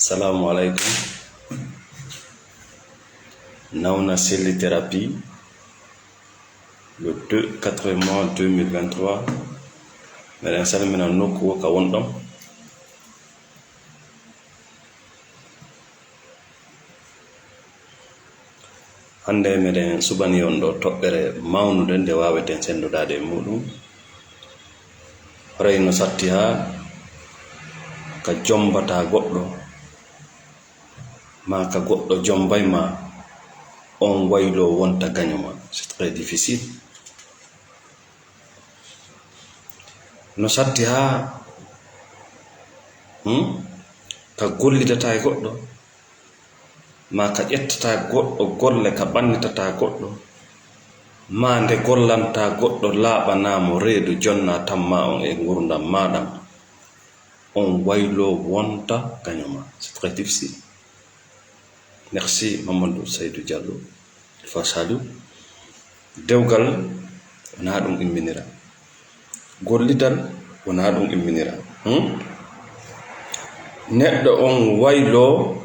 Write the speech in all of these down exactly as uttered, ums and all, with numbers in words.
Assalamu alaikum. Nauna Cellithérapie, le deux quatre mois deux mille vingt-trois. Meɗen salmina nokku wo ka wonɗon. Hannde meɗen suɓani on ɗo toɓɓere mawnunde nde waaweten senndodaade e muuɗum. Horay no satti haa ka jombataa goɗɗo, maa ka goɗɗo jombay ma, on wayloo wonta gaño ma. C'est très difficile. No satti haa, hmm, ka gollidataa e goɗɗo, maa ka ƴettataa goɗɗo golle, ka ɓannitataa goɗɗo, maa nde gollantaa goɗɗo laaɓanaa mo reedu jonnaa tammaa on e ngurndan maaɗa, on wayloo wonta gaño ma. C'est très difficile. Merci, Mamadou Saïdou Diallo. Alpha Saliou, dewgal wonaa ɗum imminira. Gollidal wonaa ɗum imminira. Hmm? Neɗɗo on wayloo,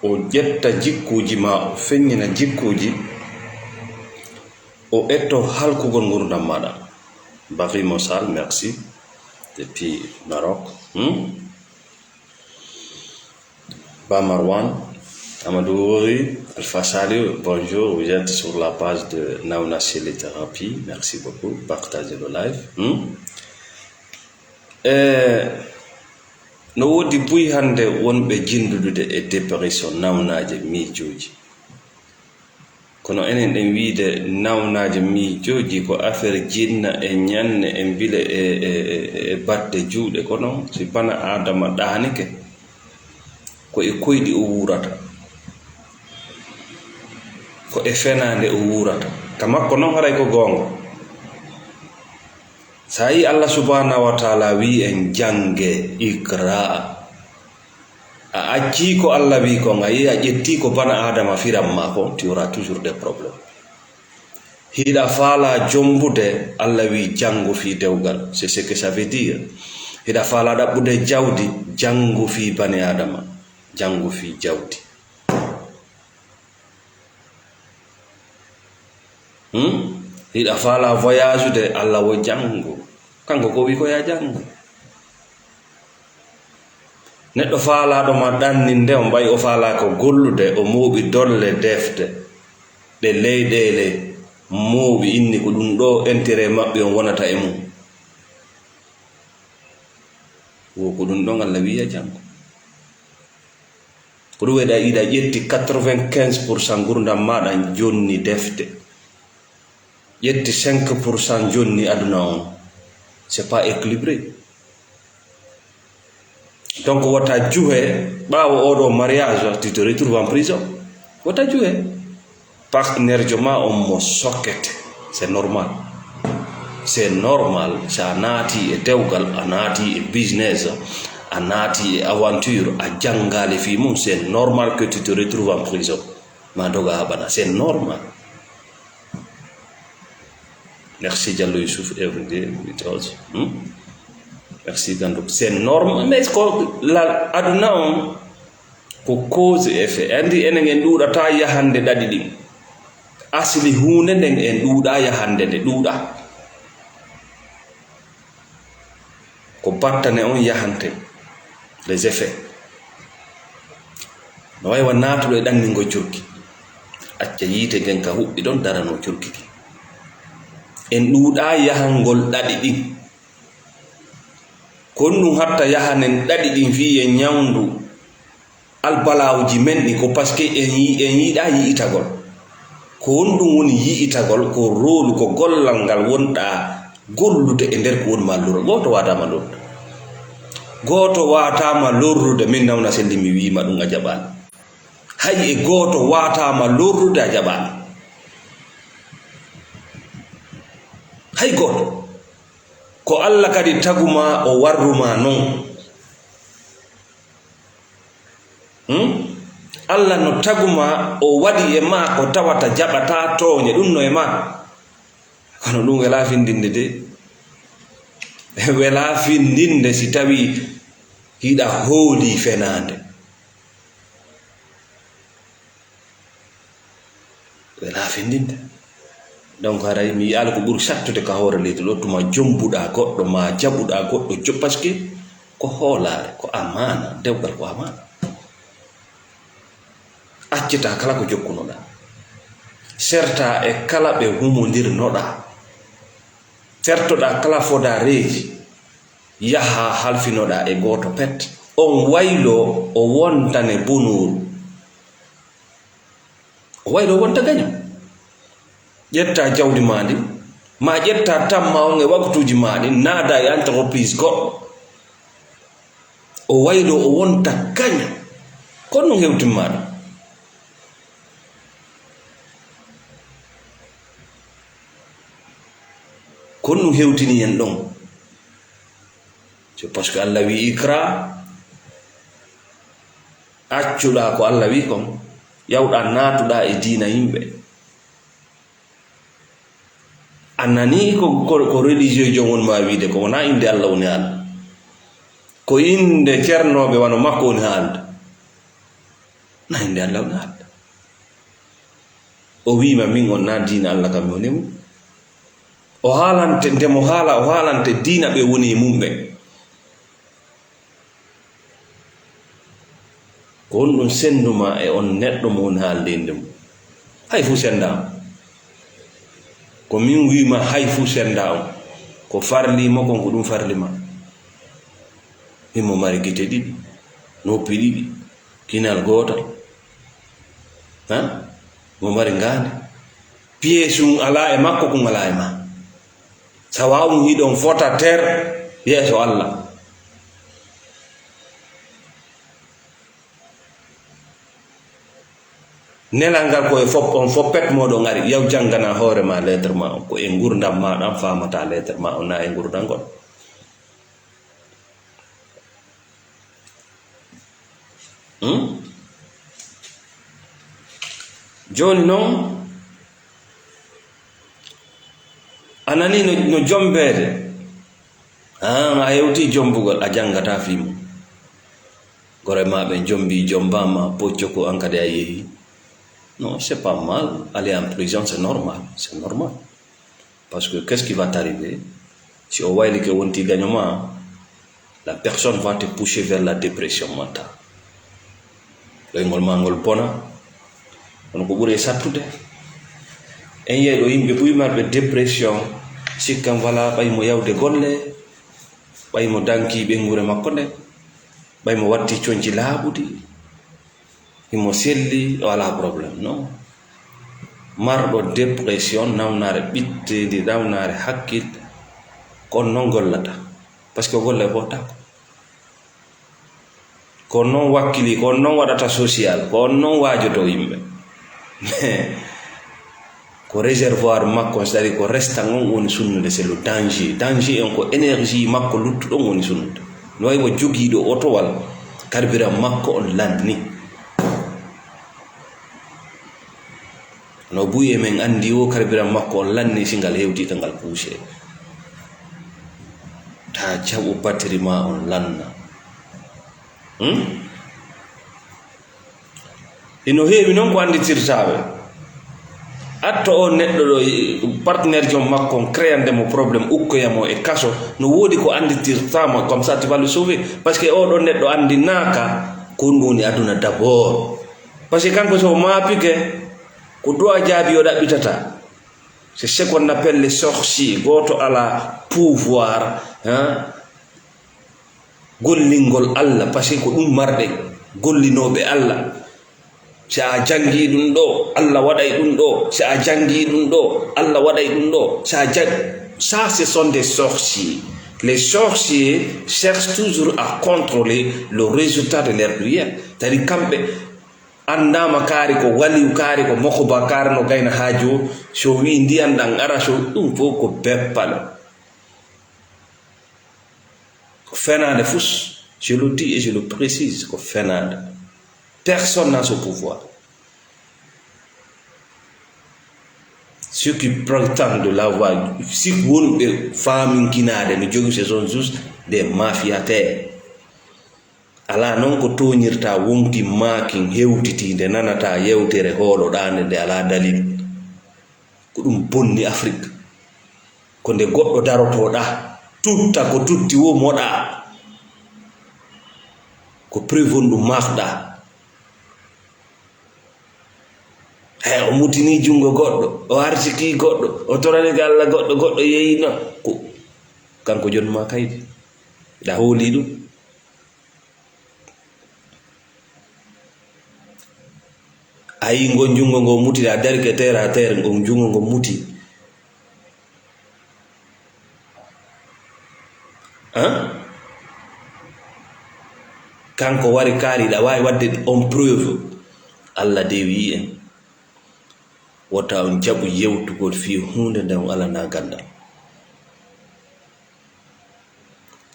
o ƴetta jikkuuji maa, o feññina jikkuuji, o etto halkugol ngurndan maaɗa. Bakri Mosal, merci. Depuis Maroc. Hmm? Ba Marwan, Amadou Wori, Alpha Saliou, bonjour. Vous êtes sur la page de Nauna Cellithérapie. Merci beaucoup. Partagez le live. Hmm? Eh, no woodi buy hannde wonɓe jinndudude e dépression, nawnaaje miijooji. Kono enen ɗen wiide nawnaaje miijooji ko affaire jinna e ñanne e mbile e, e, e, e batte juuɗe. Kono si bana Aadama ɗaanike, ko e koyɗi o wuurata, ko e fenaande o wuurata. Ka makko noon haray ko goonga. Sa yii Allah subhanahu wa taala wii en jannge, iqra. A accii ko Allah wii kon, a yii a ƴettii ko bana Aadama firan ma kon, tu auras toujours des problèmes. Hiɗa faalaa jombude, Allah wii janngu fii dewgal. C'est ce que ça veut dire. Hiɗa faalaa ɗaɓɓude jawdi, janngu fii bani Aadama. Janngu fii jawdi. Hmm? Hiɗa faalaa voyage de, Allah wo janngu. Kanko ko wii ko yaa janngu. Neɗɗo faalaaɗo ma ɗanninde, on ɓay o faalaa ko gollude, o mooɓi dolle defte ɗe leyɗeele mooɓi inni ko ɗum ɗo intérêt maɓɓe on wonata e mum. Wo ko ɗum ɗon Allah wii yaa janngu. Ko ɗum waɗi a yiɗa ƴetti quatre-vingt-quinze pour cent ngurndan maaɗa jonni defte. Ƴetti cinq pour cent jonni aduna on. C'est pas équilibré. Donc, wota juhe ɓaawo oɗo mariage, tu te retrouves en prison. Wota juhe. Partenaire jo ma on mo sokkete. C'est normal. C'est normal. Si a naati e dewgal, a naati e business, a naati e aventure, a janngaali fii mum, c'est normal que tu te retrouves en prison. Ma doga haɓana. C'est normal. Merci Diallo Youssouf every day with us. Hmm? Merci Gandou. C'est normal. Mais ko la aduna on ko cause et effet. Andi enen en ɗuuɗata yahande ɗaɗi ɗin. Asli huunde nden en ɗuuɗa yahande nde ɗuuɗa. Ko battane on yahante, les effets. No wayi wa naatuɗo e ɗanningol curki. Acca yiite ngen ka huɓɓi ɗon daranoo curki ki. En ɗuuɗa yahangol ɗaɗi ɗin. Ko honɗum hatta yahanen ɗaɗi ɗin fii en ñawndu albalawuji men ɗi? Ko parce que en yi-, en yiɗa yi'itagol. Ko honɗum woni yi'itagol? Ko rôle, ko gollal ngal wonɗa gollude e nder ko woni ma lorrude. Gooto waataama lorrude. Gooto waataama lorrude. Min nawna selli mi wi'ima ɗum a jaɓaali. Hay e gooto waataama lorrude a jaɓaali. Hay gooto. Ko Allah kadi taguma o warruma non. Hmm? Allah no taguma o waɗi e ma ko tawata jaɓata tooñe ɗum no e ma. Kono ɗum wela findinde de. Wela findinde si tawi hiɗa hooli fenaande. Findinde. Donc, haray mi yi'aali ko ɓuri sattude ka hoore leydi ɗo, tuma jombuɗaa goɗɗo, ma jaɓuɗaa goɗɗo, jo-, parce que ko hoolaare, ko amaana, dewgal ko amaana. Accitaa kala ko jokkunoɗaa. Sertaa e kala ɓe humondirnoɗaa. Fertoɗaa kala fodaareeji. Yahaa halfinoɗaa e gooto pet. On wayloo o wontane bonooru. O wayloo wonta gaño. Ƴettaa jawdi maa ndi, maa ƴettaa tamma on e waktuuji maa ɗin, naada e entreprise goɗɗo. O wayloo o wonta gaño. Kon ɗum hewtimmaa ɗum. Kon ɗum hewtini en ɗon. C'est parce que Allah wi ikra, accuɗaa ko Allah wi kon, yawɗaa naatuɗaa e diina yimɓe. A nanii ko, ko, ko religieux jom woni ma wiide ko wonaa innde Allah woni haalde. Ko innde cernooɓe wano makko woni haalde. Na innde Allah woni haalde. O wiima min on na diina Allah kam mi woni mum. O haalante, nde mo haala, o haalante diina ɓe woni e mum ɓe. Ko honɗum sennduma e on neɗɗo mo woni haalde innde mum? Hay fuu senndaama. Ko min wiima hay fuu senndaa on. Ko farli mo kon ko ɗum farli ma. Himo mari gite ɗiɗi, noppi ɗiɗi, kinal gootal. Ha? Mo mari ngaandi. Piyeesu alaa e makko, kun alaa e ma. Sawa'un hiɗon fota ter yeeso Allah. Nelal ngal ko e fop, on foppet moɗon ari, yaw janngana hoore ma lettre ma on. Ko e ngurdam ma ɗam faamata lettre ma on, na e ngurdam ngon. Hmm? Jooni non, a nanii no, no jombeede. Ah, a hewtii jombugol, a janngataa fii mum. Gore maa ɓen jombii, jombaama, pocco ko an kadi a yehi. Non, c'est pas mal. Aller en prison, c'est normal. C'est normal. Parce que qu'est-ce qui va t'arriver? Si o waylike wonti gaño ma, la personne va te pousser vers la dépression mentale. Ɗoyngol ma ngol bona, kono ko ɓuri e sattude. En yiyay ɗo yimɓe buy marɓe dépression, sikkan wala ɓay mo yawde golle, ɓay mo danki ɓeynguure makko nde, ɓay mo watti conci laaɓuɗi. Himo selli, o alaa problème, non. Marɗo dépression, nawnaare ɓitteendi, nawnaare hakkil, ko on non gollata. Parce que o golla e bootaako. Ko on non wakkili, ko on non waɗata social, ko on non waajoto yimɓe. Ko réservoir makko, c'est-à-dire ko restant on woni sunnude, c'est le danger. Danger on ko énergie makko luttuɗo on woni sunnude. No wayi wo jogiiɗo otowal, carburant makko on lanni. No buy e men anndi wo carburant makko on lanni si ngal hewti ka ngal poussé. Ta jaɓu batterie ma on lanna. Hmm? Hino heewi non ko annditirtaaɓe. Atto o neɗɗo ɗo, partenaire jom makko on créande mo problème, ukkoya mo e kaso, no woodi ko annditirtaamo, comme ça tu vas le sauver. Parce que o ɗo neɗɗo anndinaaka ko ɗum woni aduna d'abord. Parce que kanko so o maapike, ko du'a jaabi o ɗaɓɓitata. C'est ce qu'on appelle les sorciers. Gooto alaa pouvoir, hein? Gollingol Allah, parce que ko ɗum marɗen, gollinooɓe Allah. Si a janngi ɗum ɗo, Allah waɗay ɗum ɗo. Si a janngi ɗum ɗo, Allah waɗay ɗum ɗo. Si a jang-, ça, ce sont des sorciers. Les sorciers cherchent toujours à contrôler le résultat de leur prière. C'est-à-dire, kamɓe anndaama kaari ko waliyu, kaari ko mokoba, kaari no gayna haaju. So wi'i ndiyan ɗan ara, so ɗum fof ko beppal. Ko fenaande fus, je le dis et je le précise, ko fenaande. Personne n'a ce pouvoir. Ceux qui prétendent l'avoir, si wonɓe faaminkinaade no jogi, ce sont juste des mafiataires. Alaa non ko tooñirta wonki maakin hewtitiinde, nanataa yewtere hooloɗaande nde alaa dalil. Ko ɗum bonni Afrik. Ko nde goɗɗo darotooɗaa, tutta ko tutti wo moɗaa. Ko preuve on ɗum maafɗaa. He, o mutini junngo goɗɗo, o arsiki goɗɗo, o torani ko Allah goɗɗo, goɗɗo yeyino. Ko kanko jooni ma kaydi. Ɗa hooli ɗum. A yii ngon junngo ngo muti, a darike terre à terre, ngon junngo ngo muti. Hein? Kanko wari kaari, ɗa waawi waɗde on preuve. Allah de wi'i en, wota on jaɓu yewtugol fii huunde nde on alanaa ganndal.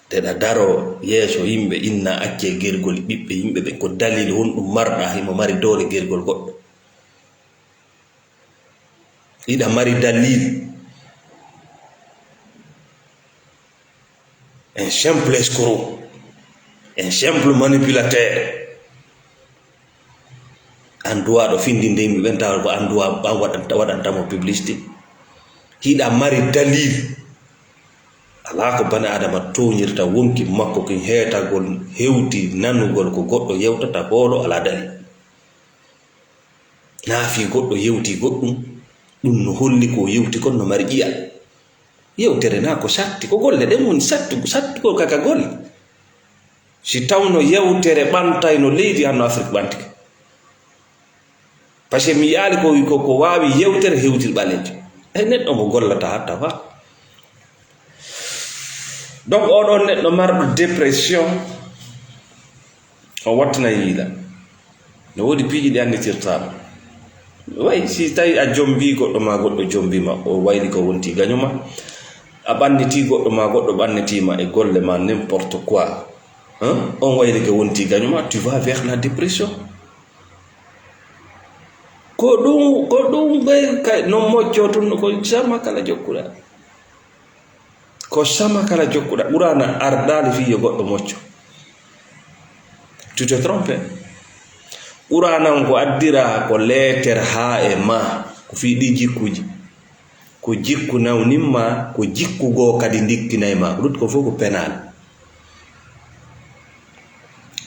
Nde ɗa daroo yeeso yimɓe, inna accee gergol ɓiɓɓe yimɓe ɓen, ko dalil honɗum marɗaa? Himo mari doole gergol goɗɗo. Hiɗa mari dalil. Un simple escroc. Un simple manipulateur. An duwaaɗo findinde yimɓe ɓen, tawa ko an duwa-, an waɗanta, waɗanta mo publicité. Hiɗa mari dalil. Alaa ko bani Aadama tooñirta wonki makko kin heetagol, hewti nanugol ko goɗɗo yewtata, hoolo alaa dalil. Naa fii goɗɗo yewti goɗɗum, ɗum no holli ko o yewti kon no mari ƴiya. Yewtere naa ko satti, ko golle ɗen woni sattu-, sattugol kaka golle. Si tawno yewtere ɓantayno leydi, hanno Afrik ɓantike. Parce que mi yi'aali ko, ko, ko waawi yewtere hewtir ɓaleejo. E neɗɗo mo gollata hatta fa. Donc, oɗon neɗɗo marɗo dépression, o wattina yiila. No woodi piiji ɗi annditirtaa ɗum. Way, si tawi a jombii goɗɗo ma, goɗɗo jombii ma, o wayli ko wonti gaño ma, a ɓannitii goɗɗo ma, goɗɗo ɓannitii ma e golle ma, n'importe quoi. Hein? On wayli ko wonti gaño ma, tu vas vers la dépression. Ko ɗum, ko ɗum ɓe kay, no mocco tun, ko sama kala jokkuɗa. Ko sama kala jokkuɗa. Qur'aana ardaali fii yo goɗɗo mocco. Tu te trompes. Qur'aana on ko addira ko leeter haa e ma, ko fii ɗi jikkuji. Ko jikku nawnin ma, ko jikku goo kadi ndikkinay ma. Ko ɗum ko fof ko penal.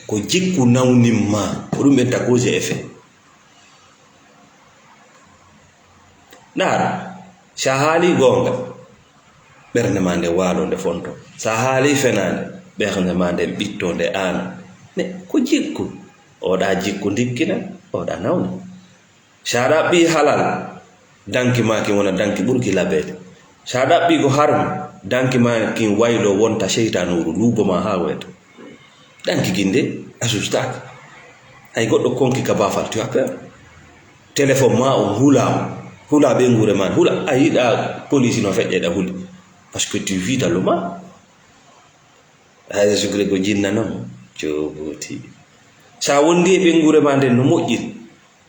Ko jikku nawnin ma, ko ɗum ɓenta cause et effet. Ndaar, si a haalii goonga, ɓernde maa nden waaloo nde fontoo. Si a haalii fenaande, ɓernde maa nden ɓittoo nde aana. Ne, ko jikku. Oɗa jikku ndikkina, oɗa nawna. Si a ɗaɓɓii halal, danki maa kin wona danki ɓurki labeede. Si a ɗaɓɓii ko harmi, danki maa kin wayloo wonta seytaanuuru, luubo maa haa weeto. Ɗanki ginde a sustaaki. Hay goɗɗo konki ka baafal, tu as peur. Téléphone ma on hulaama. Hula ɓeynguure ma, hula. A yiɗa police no feƴƴe ɗa huli. Parce que tu vis dans le mal. Hay sukre ko jinna non. Cooboti. Sa wondi e ɓeynguure ma nden no moƴƴiri.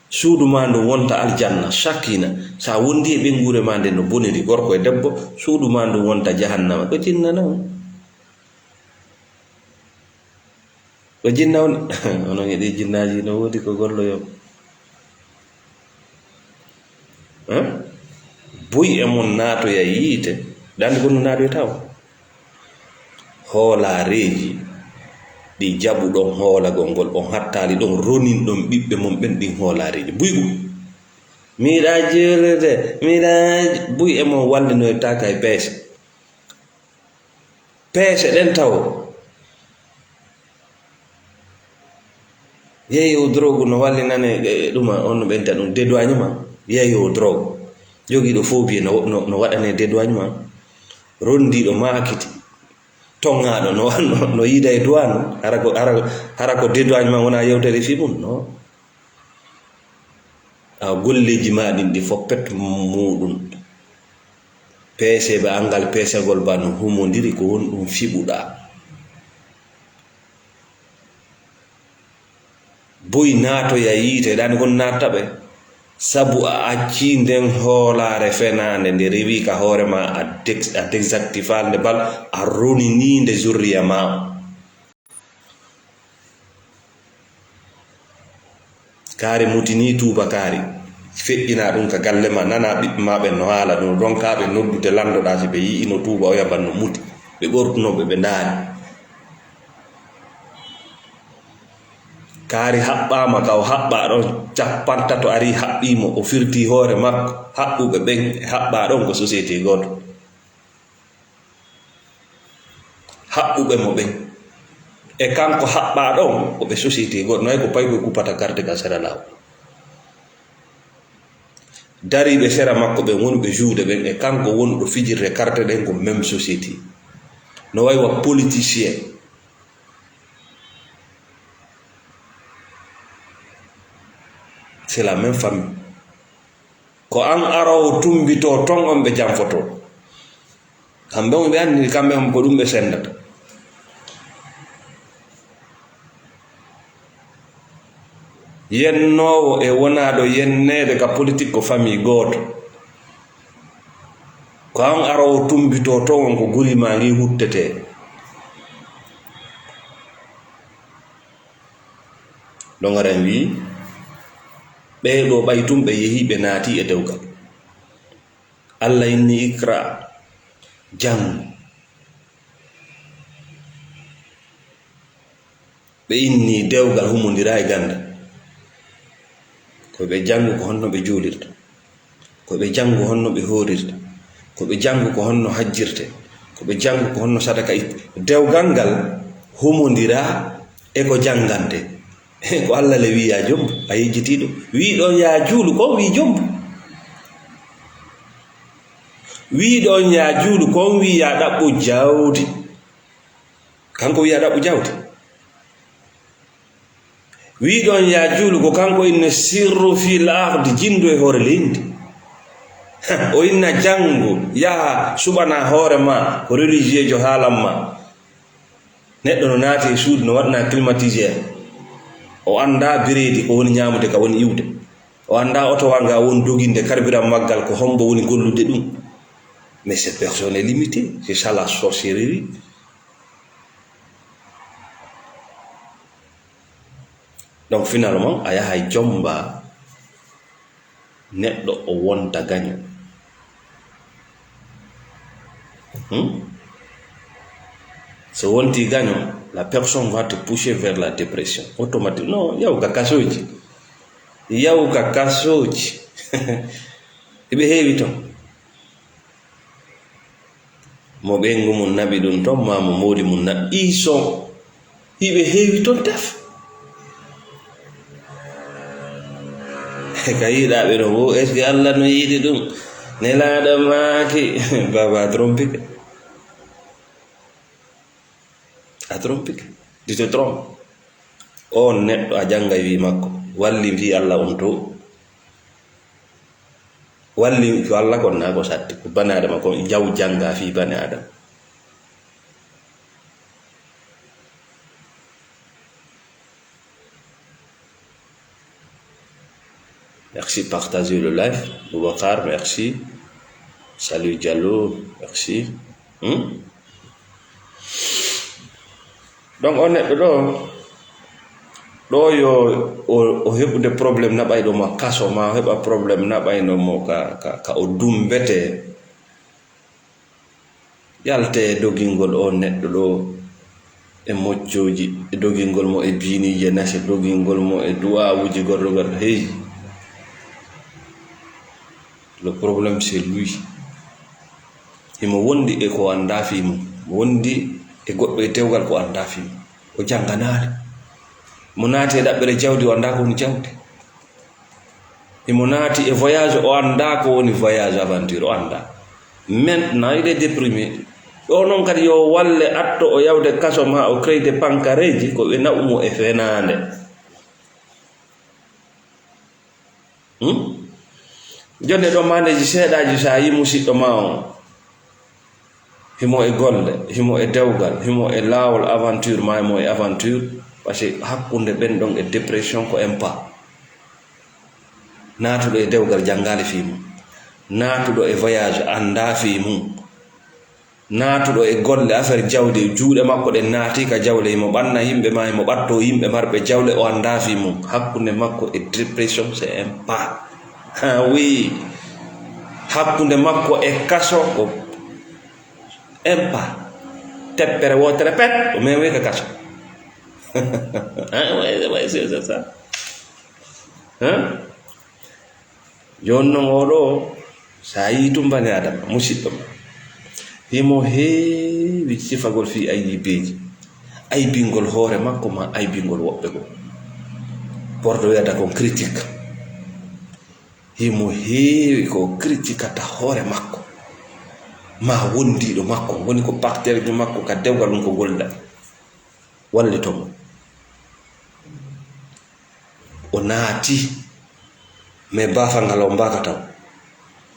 Suudu ma ndu wonta aljanna, sakina. Sa wondi e ɓeynguure ma nden no boniri, gorko e debbo, suudu ma ndu wonta jahannama. Ko jinna non. Ko jinna on? Onon e ɗi jinnaaji no woodi ko golloyon. Hein? Buy e mon naatoya yiite. Ɗan ko no naatoyta o? Hoolaareeji ɗi jaɓuɗon hoolagol ngol, on hattaali ɗon, roninɗon ɓiɓɓe mon ɓen ɗin hoolaareeji. Buy ɗum. Miɗa jirde, miɗa buy e mon wallinoytaaka e peese. Peese ɗen tawo. Yeeyowo drogue no wallinane, e, ɗuma, on no ɓenta ɗum, dédouanement. Yeeyowo drogue. Jogiiɗo phobie no, no, no waɗane dédouanement. Rondiiɗo maakiti. Toŋŋaaɗo no, no, no yiida e douane. Hara ko, hara, hara ko dédouanement wona yewtere fii mum, no? A golleeji ma ɗin ɗi fof pet muuɗum. Peeseeɓe angal peesagol ba no humondiri ko honɗum fiɓuɗaa. Boy naatoya yiite, ɗani kon naatta ɓe. Sabu a accii nden hoolaare fenaande nde rewii ka hoore ma, a dex-, a désactival nde bal, a roninii nde zurriya ma. Kaari mutinii tuuba kaari. Feƴƴinaa ɗum ka galle ma, nanaa ɓiɓɓe ma ɓen no haala, no donkaaɓe noddude, lanndoɗaa si ɓe yi'ii no tuuba, oya ban no muti. Ɓe ɓortunoo ɓe, ɓe ndaari. Kaari haɓɓaama, ka o haɓɓaa ɗon, cappantato arii haɓɓii mo, o firtii hoore makko. Haɓɓuɓe ɓen e haɓɓaa ɗon ko société gooto. Haɓɓuɓe mo ɓen e kanko haɓɓaa ɗon ko ɓe société gooto, no hay ko paykoy kuppata carte ka sera laawol. Dariiɓe sera makko ɓen, wonuɓe juude ɓen, e kanko wonuɗo fijirde carte ɗen, ko même société. No way wa politicien. C'est la même famille. Ko an aroowo tumbitoo ton, on ɓe janfotoo. Kamɓe on ɓe anndi, kamɓe on ko ɗum ɓe senndata. Yennoowo e wonaaɗo yenneede ka politik ko famille gooto. Ko an aroowo tumbitoo ton, on ko guri maa ngii huttetee. Dongaren wi'i, ɓee ɗoo ɓay tun ɓe yehii, ɓe naatii e dewgal. Alla inni, "Iqra, janngu." Ɓe inni dewgal humondiraa e gannde. Ko ɓe janngu ko honno ɓe juulirta. Ko ɓe janngu honno ɓe hoorirta. Ko ɓe janngu ko honno hajjirte. Ko ɓe janngu ko honno sadaka itte. Dewgal ngal humondiraa e ko janngante. Ko Alla le wi'i yaa jombu, a yejjitii ɗum. Wi'i ɗon yaa juulu, kon wi'i jombu. Wi'i ɗon yaa juulu, kon wi'i yaa ɗaɓɓu jawdi. Kanko wi'i yaa ɗaɓɓu jawdi. Wi'i ɗon yaa juulu, ko kanko inne sirru fil ardi, jindo e hoore leydi. O inna janngu, yaha suɓana hoore ma, ko religieujo haalan ma. Neɗɗo no naati e suudu, no waɗanaa climatiseur. O anndaa bireedi ko woni ñaamude, ka woni iwde. O anndaa otowa nga woni doginde, carburant maggal ko hombo woni gollude ɗum. Mais cette personne est limitée. C'est ça la sorcellerie. Donc finalement, a yahay jomba neɗɗo o wonta gaño. Hmm? So wonti gaño, la personne va te pousser vers la dépression. Automatique. Non, yaw ka kasooji. Yaw ka kasooji. Iɓe heewi ton. Mo ɓeyngu mum naɓi ɗum ton, maa mo moodi mum naɓi son. Hiɓe heewi ton tef. Ka yiɗaaɓe ɗo wo, est-ce que Allah no yiɗi ɗum? Nelaaɗo maaki, baba, a trompike. A trompike. Tu te trompes. On neɗɗo a janngay wi makko, walli fi Allah on to. Walli ko Allah kon na ko satti, ko bani Adama ko jaw jannga fi bani Adama. Merci, partagez le live. Boubacar, merci. Salut Diallo, merci. Hmm? Donc, on neɗɗo ɗo, ɗo yo o, o heɓude problème naɓayɗo mo kaso, ma o heɓa problème naɓayɗo mo ka, ka, ka o dumbete. Yalte e dogingol o neɗɗo ɗo e moccooji, e dogingol mo e biiniije nase, dogingol mo e du'aawuji gorɗo gorɗo. Hey, le problème c'est lui. Himo wondi e ko anndaa fii mum, wondi e goɗɗo e dewgal ko anndaa fii mum. O jannganaali. Mo naati e ɗaɓɓere jawdi, o anndaa ko woni jawdi. Himo naati e voyage, o anndaa ko woni voyage aventure, o anndaa. Maintenant, il est déprimé. Ɗo noon kadi yo walle atto o yawde kaso ma o crée de pankareeji, ko ɓe naɓu mo e fenaande. Hmm? Jonde ɗo maandeeji seeɗaaji, so a yi musiɗɗo ma on, himo e golle, himo e dewgal, himo e laawol aventure, ma himo e aventure, parce que hakkunde ɓen ɗon e dépression ko impa. Naatuɗo e dewgal janngaali fii mum. Naatuɗo e voyage anndaa fii mum. Naatuɗo e golle, affaire jawdi, juuɗe makko ɗen naati ka jawle, himo ɓanna yimɓe ma, himo ɓatto yimɓe marɓe jawle, o anndaa fii mum. Hakkunde makko e dépression, c'est un pas. Ah oui, hakkunde makko e kaso ko impa, teppere wootere pet, o meewi ka kaso. Ah, ouais, ouais, c'est ça. Hein? Jooni noon, oo ɗoo, so a yii tun bani Aadama, musiɗɗo ma, himo heewi sifagol fii aybiiji, aybingol hoore makko maa aybingol woɓɓe goo. Porɗo wiyata kon critique. Himo heewi ko critikata hoore makko, maa wondiiɗo makko, woni ko partenaire makko ka dewgal, ɗum ko golla. Wallito mo. O naati, mais baafal ngal o mbaaka taw.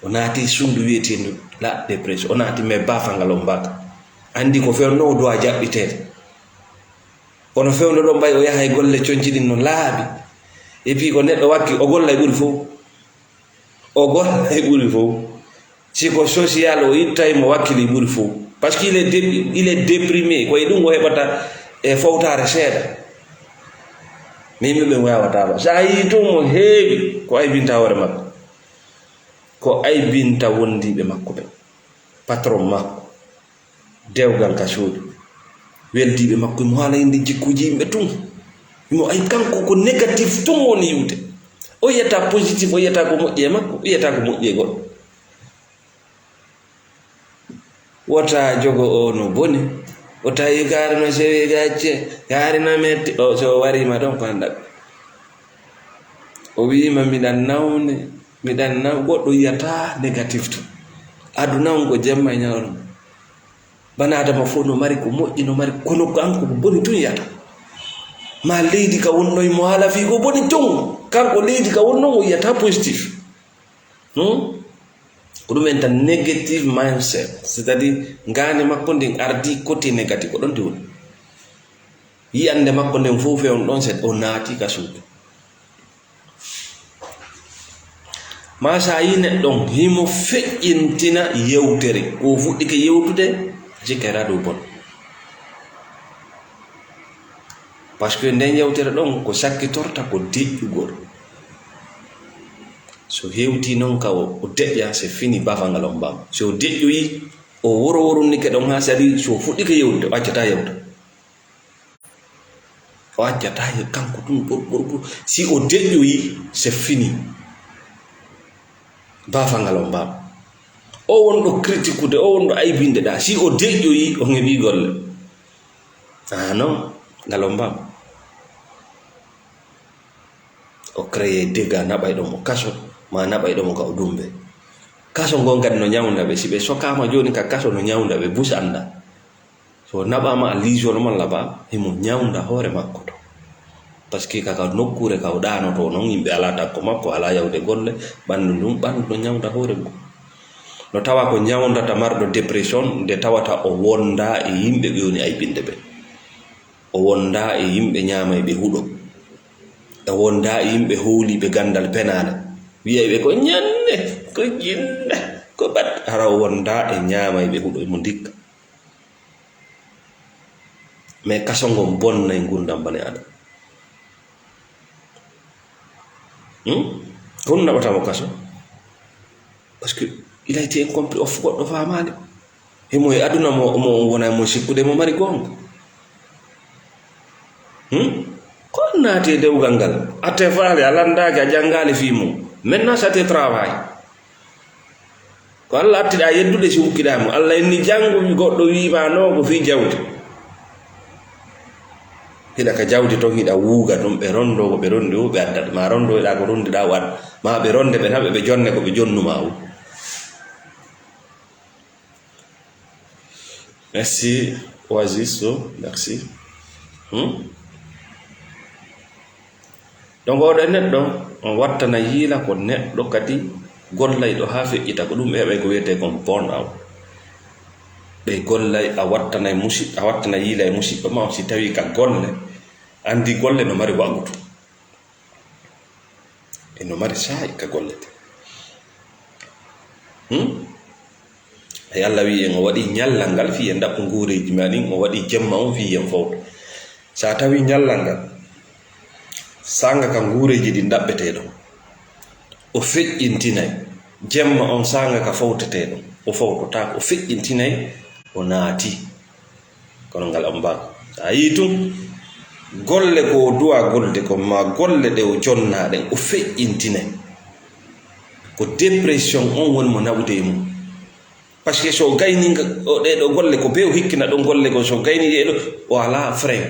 O naati suudu wiyeteendu la dépression. O naati, mais baafal ngal o mbaaka. Anndi ko fewnoo, o duwaa jaɓɓiteede. Kono fewndo ɗon, ɓay o yahay golle conci ɗin no laaɓi. Et puis ko neɗɗo wakki, o golla e ɓuri fow. O golla e ɓuri fow. Si ko social, o ittay mo wakkili ɓuri fow. Parce que il est dé-, il est déprimé. Ko e ɗum o heɓata e fowtaare seeɗa. Min ɓe ɓen waawataa ba. So a yii tun mo heewi, ko aybinta hoore makko. Ko aybinta wondiiɓe makko ɓen. Patron makko. Dewgal ka suudu. Weldiiɓe makko, mo haala innde jikkuuji yimɓe tun. Mo ay kanko ko négatif tun woni yiwde. O yiyata positif, o yiyata ko moƴƴi e makko, o yiyata ko moƴƴi e goɗɗo. Wota jogo o no boni. O tawi kaari no sewi gacce, kaari no metti. O, so o wariima ɗon ko annda. O wiima, "Miɗan nawni, miɗan naw-," goɗɗo yiyata négatif tun. Aduna on ko jemma e ñalawma. Bani Aadama fof no mari ko moƴƴi, no mari, kono kanko ko boni tun yiyata. Ma leydi ka wonnoy mo haala fii ko boni tun. Kanko leydi ka wonno mo yiyata positif. Hmm? Ko ɗum en tan negative mindset. C'est-à-dire, ngaandi makko ndin ardi côté négatif, ko ɗon ndi woni. Yiyannde makko nden fof fewn ɗon, set o naati ka suudu. Ma so a yii neɗɗo on, himo feƴƴintina yewtere. Ko o fuɗɗike yewtude, jikere aɗo bon. Parce que nden yewtere ɗon ko sakkitorta ko deƴƴugol. So hewti non ka o, o deƴƴa, c'est fini, baafal ngal on mbaam. So o deƴƴoyi, o woro worunike ɗon haa sadi, so o fuɗɗike yewtude, o accataa yewta. O accataa yo kanko tun ɓur, ɓur, ɓur. Si o deƴƴoyi, c'est fini. Baafal ngal on mbaam. O wonɗo kritikude, o wonɗo aybinde ɗa. Si o deƴƴoyi, o heɓi golle. Ah non, ngal on mbaam. O créé dégât, naɓayɗo mo kaso, ma naɓayɗo mo ka o dumbe. Kaso ngon kadi no ñawnda ɓe. Si ɓe sokaama jooni ka kaso, no ñawnda ɓe, bus annda. So naɓaama a l'isolement là-bas, himo ñawnda hoore makko to. Parce que kaka nokkuure ka o ɗaanotoo non, yimɓe alaa takko makko, alaa yawde golle, ɓanndu ndun, ɓanndu no ñawnda hoore mum. No tawa ko ñawndata marɗo dépression, nde tawata o wondaa e yimɓe ɓe woni aybinde ɓe. O wondaa e yimɓe ñaamayɓe huɗo. O wondaa e yimɓe hooliiɓe ganndal penaale. Wiyayɓe ko ñanne, ko jinne, ko bat-, hara o wondaa e ñaamayɓe huɗo, mo ndikka. Mais kaso ngon bonnay ngurndan bani Adama. Hmm? Ko honɗum naɓata mo kaso? Parce que il a été incompris, o f-, goɗɗo faamaali. Himo e aduna mo, mo wona mo sikkude mo mari goonga. Hmm? Ko on naati e dewgal ngal? A tefaali, a lanndaaki, a janngaali fii mum. Maintenant, ça te travaille. Ko Alla attida yeddude si hukkiɗaa mo. Alla inni janngo wi-, goɗɗo wiima no ko fii jawdi. Hiɗa ka jawdi ton, hiɗa wuuga ɗum, ɓe rondo ko ɓe rondi o, ɓe addat ma rondo, hiɗa ko rondiɗaa o ad-, ma ɓe ronde ɓe naɓe, ɓe jonne ko ɓe jonnu ma o. Merci, Oasis, so, merci. Hmm? Donc, oɗo neɗɗo, on wattana yiila ko neɗɗo kadi gollayɗo haa feƴƴita, ko ɗum ɓe heɓay ko wiyetee kon burn out. Ɓe gollay, a wattanay musi-, a wattana yiila e musiɗɗo ma on si tawi ka golle, anndi golle no mari wagutu. E no mari saa'i ka gollete. Hmm? Ay Alla wi'i en o waɗi ñallal ngal fii en ɗaɓɓu nguureeji ma ɗin, o waɗi jemma on fii en fowto. Sa tawi ñallal ngal, saanga ka nguureeji ɗin ɗaɓɓetee ɗon. O feƴƴintinay. Jemma on saanga ka fowtetee ɗon, o fowtotaako, o feƴƴintinay, o naati. Kono ngal on mbaaka. So a yii tun, golle ko o duwa golde kon, maa golle ɗe o jonnaa ɗen, o feƴƴintinay. Ko dépression on woni mo naɓude e mum. Parce que so o gaynii nga, o, ɗee ɗoo golle ko bee o hikkina ɗon golle goo, so o gaynii ɗee ɗoo, o alaa frein.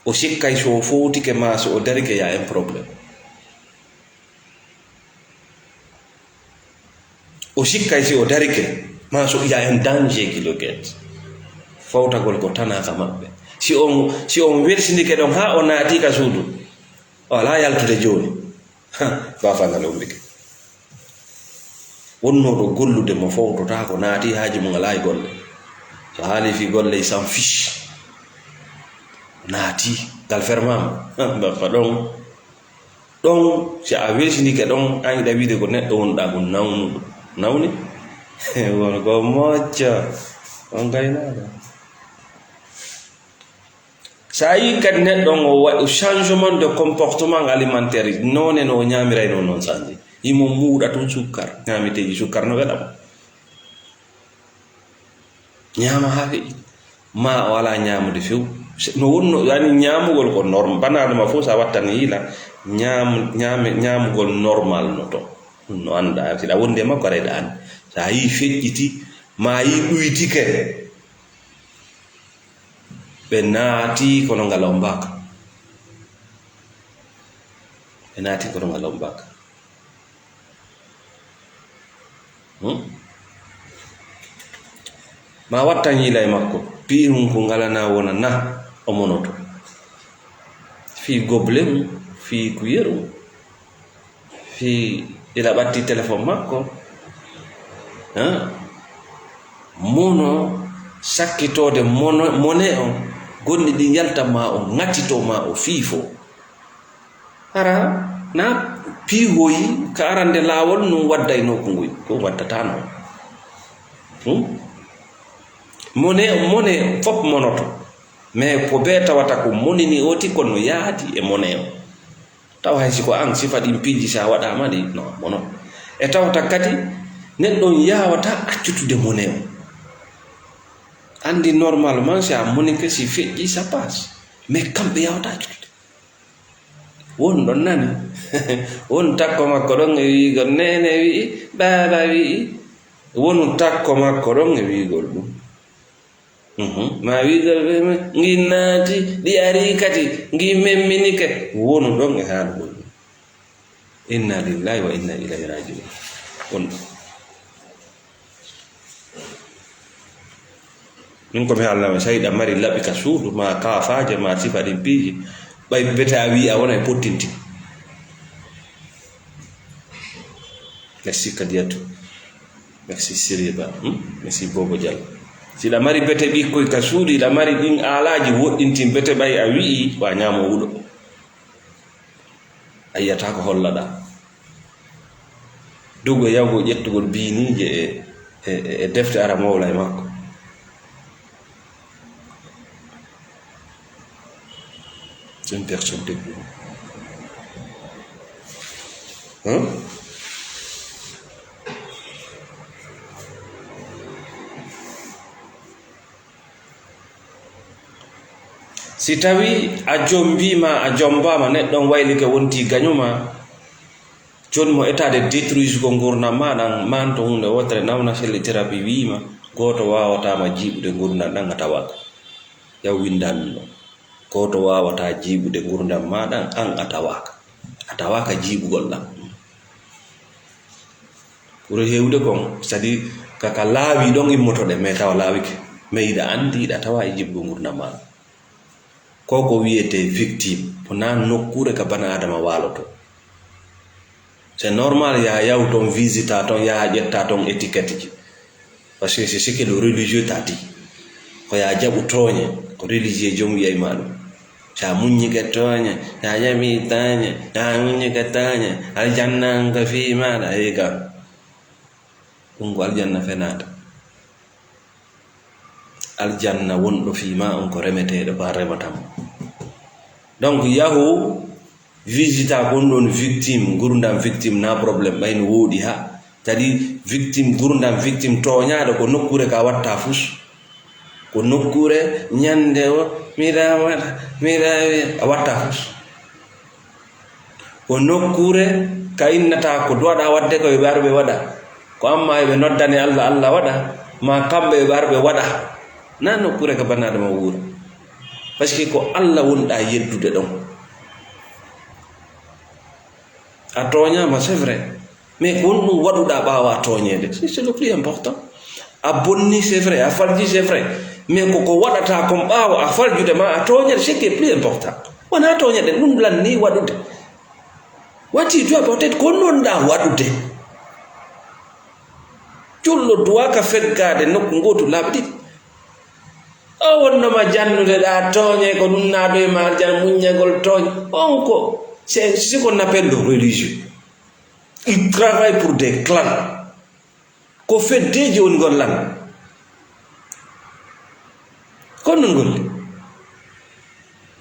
O sikkay so o fowtike maa so o darike, y a un problème. O sikkay si o darike, maa so y a un danger qui le guette. Fowtagol ko tanaa ka maɓɓe. Si on, si on welsindike ɗon haa o naati ka suudu, o alaa yaltude jooni. Ha, baafa ngal ombike. Wonnooɗo gollude mo fowtotaako, naati haaji mum alaa e golle. So haali fii golle, il s'en fiche. Naati, ngal fermaama. Baafa ɗon. Ɗon, si a welsindike ɗon, an yiɗa wiide ko neɗɗo wonɗaa ko nawnuɗo. Nawni? Won ko mocca. On gaynaaka. So a yii kadi neɗɗo on o waɗi changement de comportement alimentaire, noone no o ñaamiraynoo noon changé. Himo muuɗa tun sukkar, ñaameteeji sukkar no weɗa mo. Ñaama haa feƴƴi. Maa o alaa ñaamude few. Se-, no wonno, yani ñaamugol ko norm-, bana adama fof so a wattan yiila, ñaam-, ñaame-, ñaamugol normal no to. Ɗum no anndaa, si ɗa wondi e makko, aray ɗa anndi. So a yii feƴƴiti, maa a yii ɗuytike, ɓe naati kono ngal on mbaaka. Ɓe naati kono ngal on mbaaka. Hmm? Ma wattan yiila e makko, piihun ko ngalana wona na o monoto. Fii goble mum, fii kuyere mum, fii ila ɓatti telefon makko. Ha? Mono sakkitoode mono, mone on, gonɗi ɗi yalta ma o ŋatito ma o fiifo. Hara na piihoyi ka arande laawol nun waddaynoo ko ngoy, ko waddata non. Hmm? Mone, mone fof monoto. Mais ko bee tawata ko monini oti kono yaadi e mone o. Tawa hay si ko an sifa ɗin piiji si a waɗaama ɗi, non, mono. E tawata kadi neɗɗo on yaawata accutude mone o. Andi normalement si a monike si feƴƴi ça passe. Mais kamɓe yaawata accutude. Won ɗon nani. Won takko makko ɗon e wi'igol, "Neene wi'i, baaba wi'i." Wonu takko makko ɗon e wi'igol ɗum. Mhm. Ma wi'igol ɓe, "Ngin naati, ɗi arii kadi, ngin memminike." Wonu ɗon e haalugol ɗum. Inna lillahi wa inna ilayhi raji'un. Won ɗon. Min ko mi haalnama, so yiɗa mari laɓi ka suudu, ma kaafaaje, ma sifa ɗin piiji, ɓay bete a wi'i a wona e pottinti. Merci Kadiatou. Merci Siriba. Hmm? Merci Bobo Diallo. Si ɗa mari bete ɓikkoy ka suudu, ɗa mari ɗin aalaaji woɗɗintin bete ɓay a wi'i, wa ñaamo wuɗo. A yi'ataa ko hollaɗaa. Dugo yawgo ƴettugol biiniije e, e, e defte ara mowla e makko. Une personne de bien. Hein? Si tawii a jombiima, a jombaama, neɗɗo on waylike wontii gaño maa, jooni mo etaade détruisugol nguurndam maa ɗan, maan to huunde wootere nawna selle thérapie wi'ima, gooto waawataa ma jiiɓude nguurndam ɗan a tawaaka. Yaw winndan ɗum ɗon. Gooto waawataa jiiɓude nguurndam maa ɗan, an a tawaaka. A tawaaka jiiɓugol ɗan. Ɓuri heewde kon, c'est-à-dire, ka, ka laawi ɗon immotoɗen, mais tawa laawike. Mais iɗa anndi, iɗa tawa e jiɓgo ngurndan maaɗa. Ko ko wiyetee victime, ko naa nokkuure ka bana Adama waaloto. C'est normal, yaha yaw ton, visita ton, yaha ƴetta ton étiquette ji. Parce que c'est ce que le religieux t'a dit. Ko yaa jaɓu tooñe, ko religieux jom wiyay ma ɗum. Sa muññike tooñe, sa jaɓi tooñe, sa muññike tooñe, aljanna on ko fii maaɗa, eyi ka. Ɗum ko aljanna fenaata. Aljanna wonɗo fii ma on ko remeteeɗo, ko a remata mo. Donc, yahu Visita ko on ɗon victime, ngurdam victime na problème, ɓay no wooɗi ha. Kadi victime, ngurdam victime, tooñaaɗo ko nokkuure ka watta fus. Ko nokkuure ñande o, miɗa waɗa, miɗa wiya, a watta fus. Ko nokkuure ka innata ko waɗa waɗde ko ɓe ɓe waɗa. Ko amma ɓe noddane Allah, Allah waɗa, ma kamɓe ɓe ɓe waɗa. Na nokkuure ka bannaɗo ma wuura. Parce que ko Allah wonɗa yeddude ɗon. A tooñaama, c'est vrai. Mais ko honɗum waɗuɗaa ɓaawo a tooñeede? C'est, c'est le plus important. A bonni, c'est vrai. A falji, c'est vrai. Mais ko ko waɗataa kon ɓaawo a faljude ma a tooñeede, c'est qui est plus important. Wonaa tooñeede, ɗum lanni waɗude. What you do about it, ko honɗum wonɗaa waɗude? Julɗo duwaaka feggaade nokku ngootu laabi ɗiɗi. O wonnoma jannude ɗa tooñe, ko ɗum naado e ma aljanna, muññagol tooñ. On ko, c'est ce qu'on appelle le religieux. Il travaille pour des clans. Ko feddeji woni ngol lan. Kon non golle.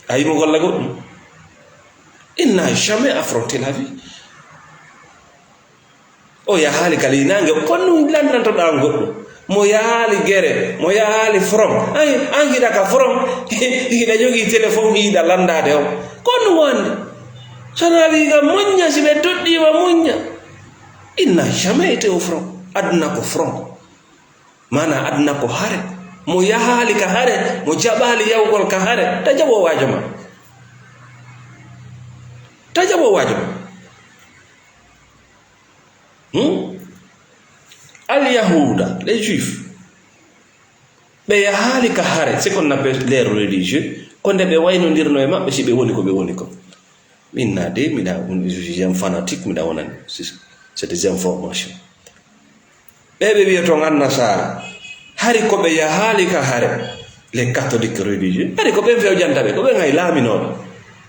A yimo golla goɗɗum. Il n'a jamais affronté la vie. O yahaali ka ley naange, kon ɗum lanndantoɗaa on goɗɗum. Mo yahaali gere, mo yahaali from. Ay, an hiɗa ka from, hiɗa jogii téléphone, hiɗa lanndaade on. Kon ɗum o anndi. Sanaa wiiga muñña, si ɓe toɗɗiima muñña. Il n'a jamais été au front. Aduna ko from. Maanaa aduna ko hare. Mo yahaali ka hare, mo jaɓaali yahugol ka hare, ta jaɓo waajo ma. Ta jaɓo waajo ma. Hmm? Al-Yahuuda, les Juifs, ɓe yahaali ka hare, ce qu'on appelle les religieux, ko nde ɓe waynondirno e maɓɓe si ɓe woni ko ɓe woni ko. Min na de, miɗa, je suis un fanatique, miɗa wonani. C'est, c'est des informations. Ɓe ɓe wiya toon annasaara, hari ko ɓe yahaali ka hare, les catholiques religieux, hari ko ɓen fewjanta ɓe, ko ɓen hay laaminooɓe.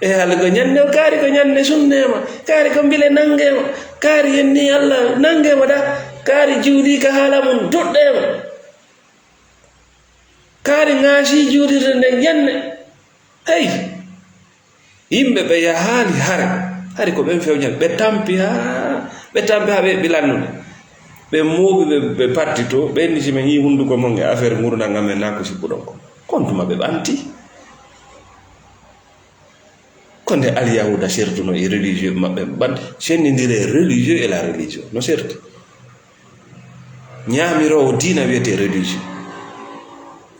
E haali ko ñande o, kaari ko ñande sunneema, kaari ko mbile nanngeema, kaari yenni Allah nanngeema da, kaari juulii ka haala mum duɗɗeema, kaari ŋaasii juulirde nden ñande. Hey! Yimɓe ɓe yahaali hare, hari ko ɓen fewjani, ɓe tampi haa, ɓe tampi haa ɓe ɓilannude. Ɓe mooɓi, ɓe, ɓe patti to, ɓe inni si men yii hunnduko mon e affaire ngurndan amen, naa ko sippuɗon ko. Kon tuma ɓe ɓanti. Ko nde Alyahuuda sertuno e religieux maɓɓe, ɓan-, senndindire religieux et la religion, no serti. Ñaamiroowo diina wiyetee religieux.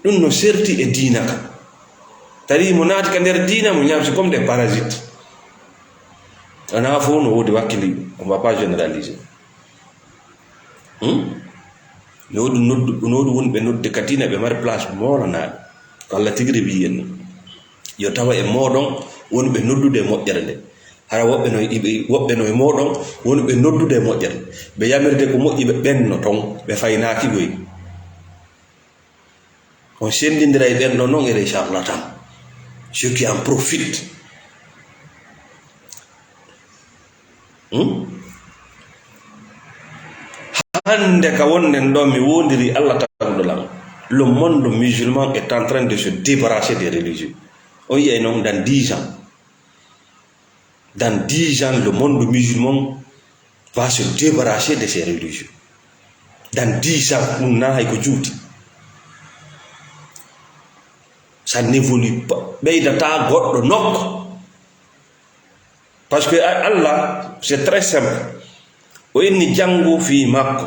Ɗum no serti e diina ka. Tawi mo naati ka nder diina, mo ñaamsi comme des parasites. Wonaa fof no woodi wakkili, on va pas généraliser. Hmm? No woodi noddu-, no woodi wonɓe nodde ka diina, ɓe mari place moolanaaɗo. Ko Allah tigi rewi en. Yo tawa e mooɗon wonɓe noddude e moƴƴere nde. Hara woɓɓe no e, woɓɓe no e mooɗon wonɓe noddude e moƴƴere. Ɓe yamirde ko moƴƴi, ɓe ɓenno ton, ɓe faynaaki goy. On senndindira e ɓen ɗon non e les charlatans. Ceux qui en profitent. Hmm? Hannde ka wonden ɗo mi wondiri Allah taguɗo lan. Le monde musulman est en train de se débarrasser des religieux. On yiyay non dans dix ans. Dans dix ans, le monde musulman va se débarrasser de ses religieux. Dans dix ans, ɗum na hay ko juuti. Ça n'évolue pas. Ɓeydata goɗɗo nokko. Parce que a-, Allah, c'est très simple. O inni janngu fii makko.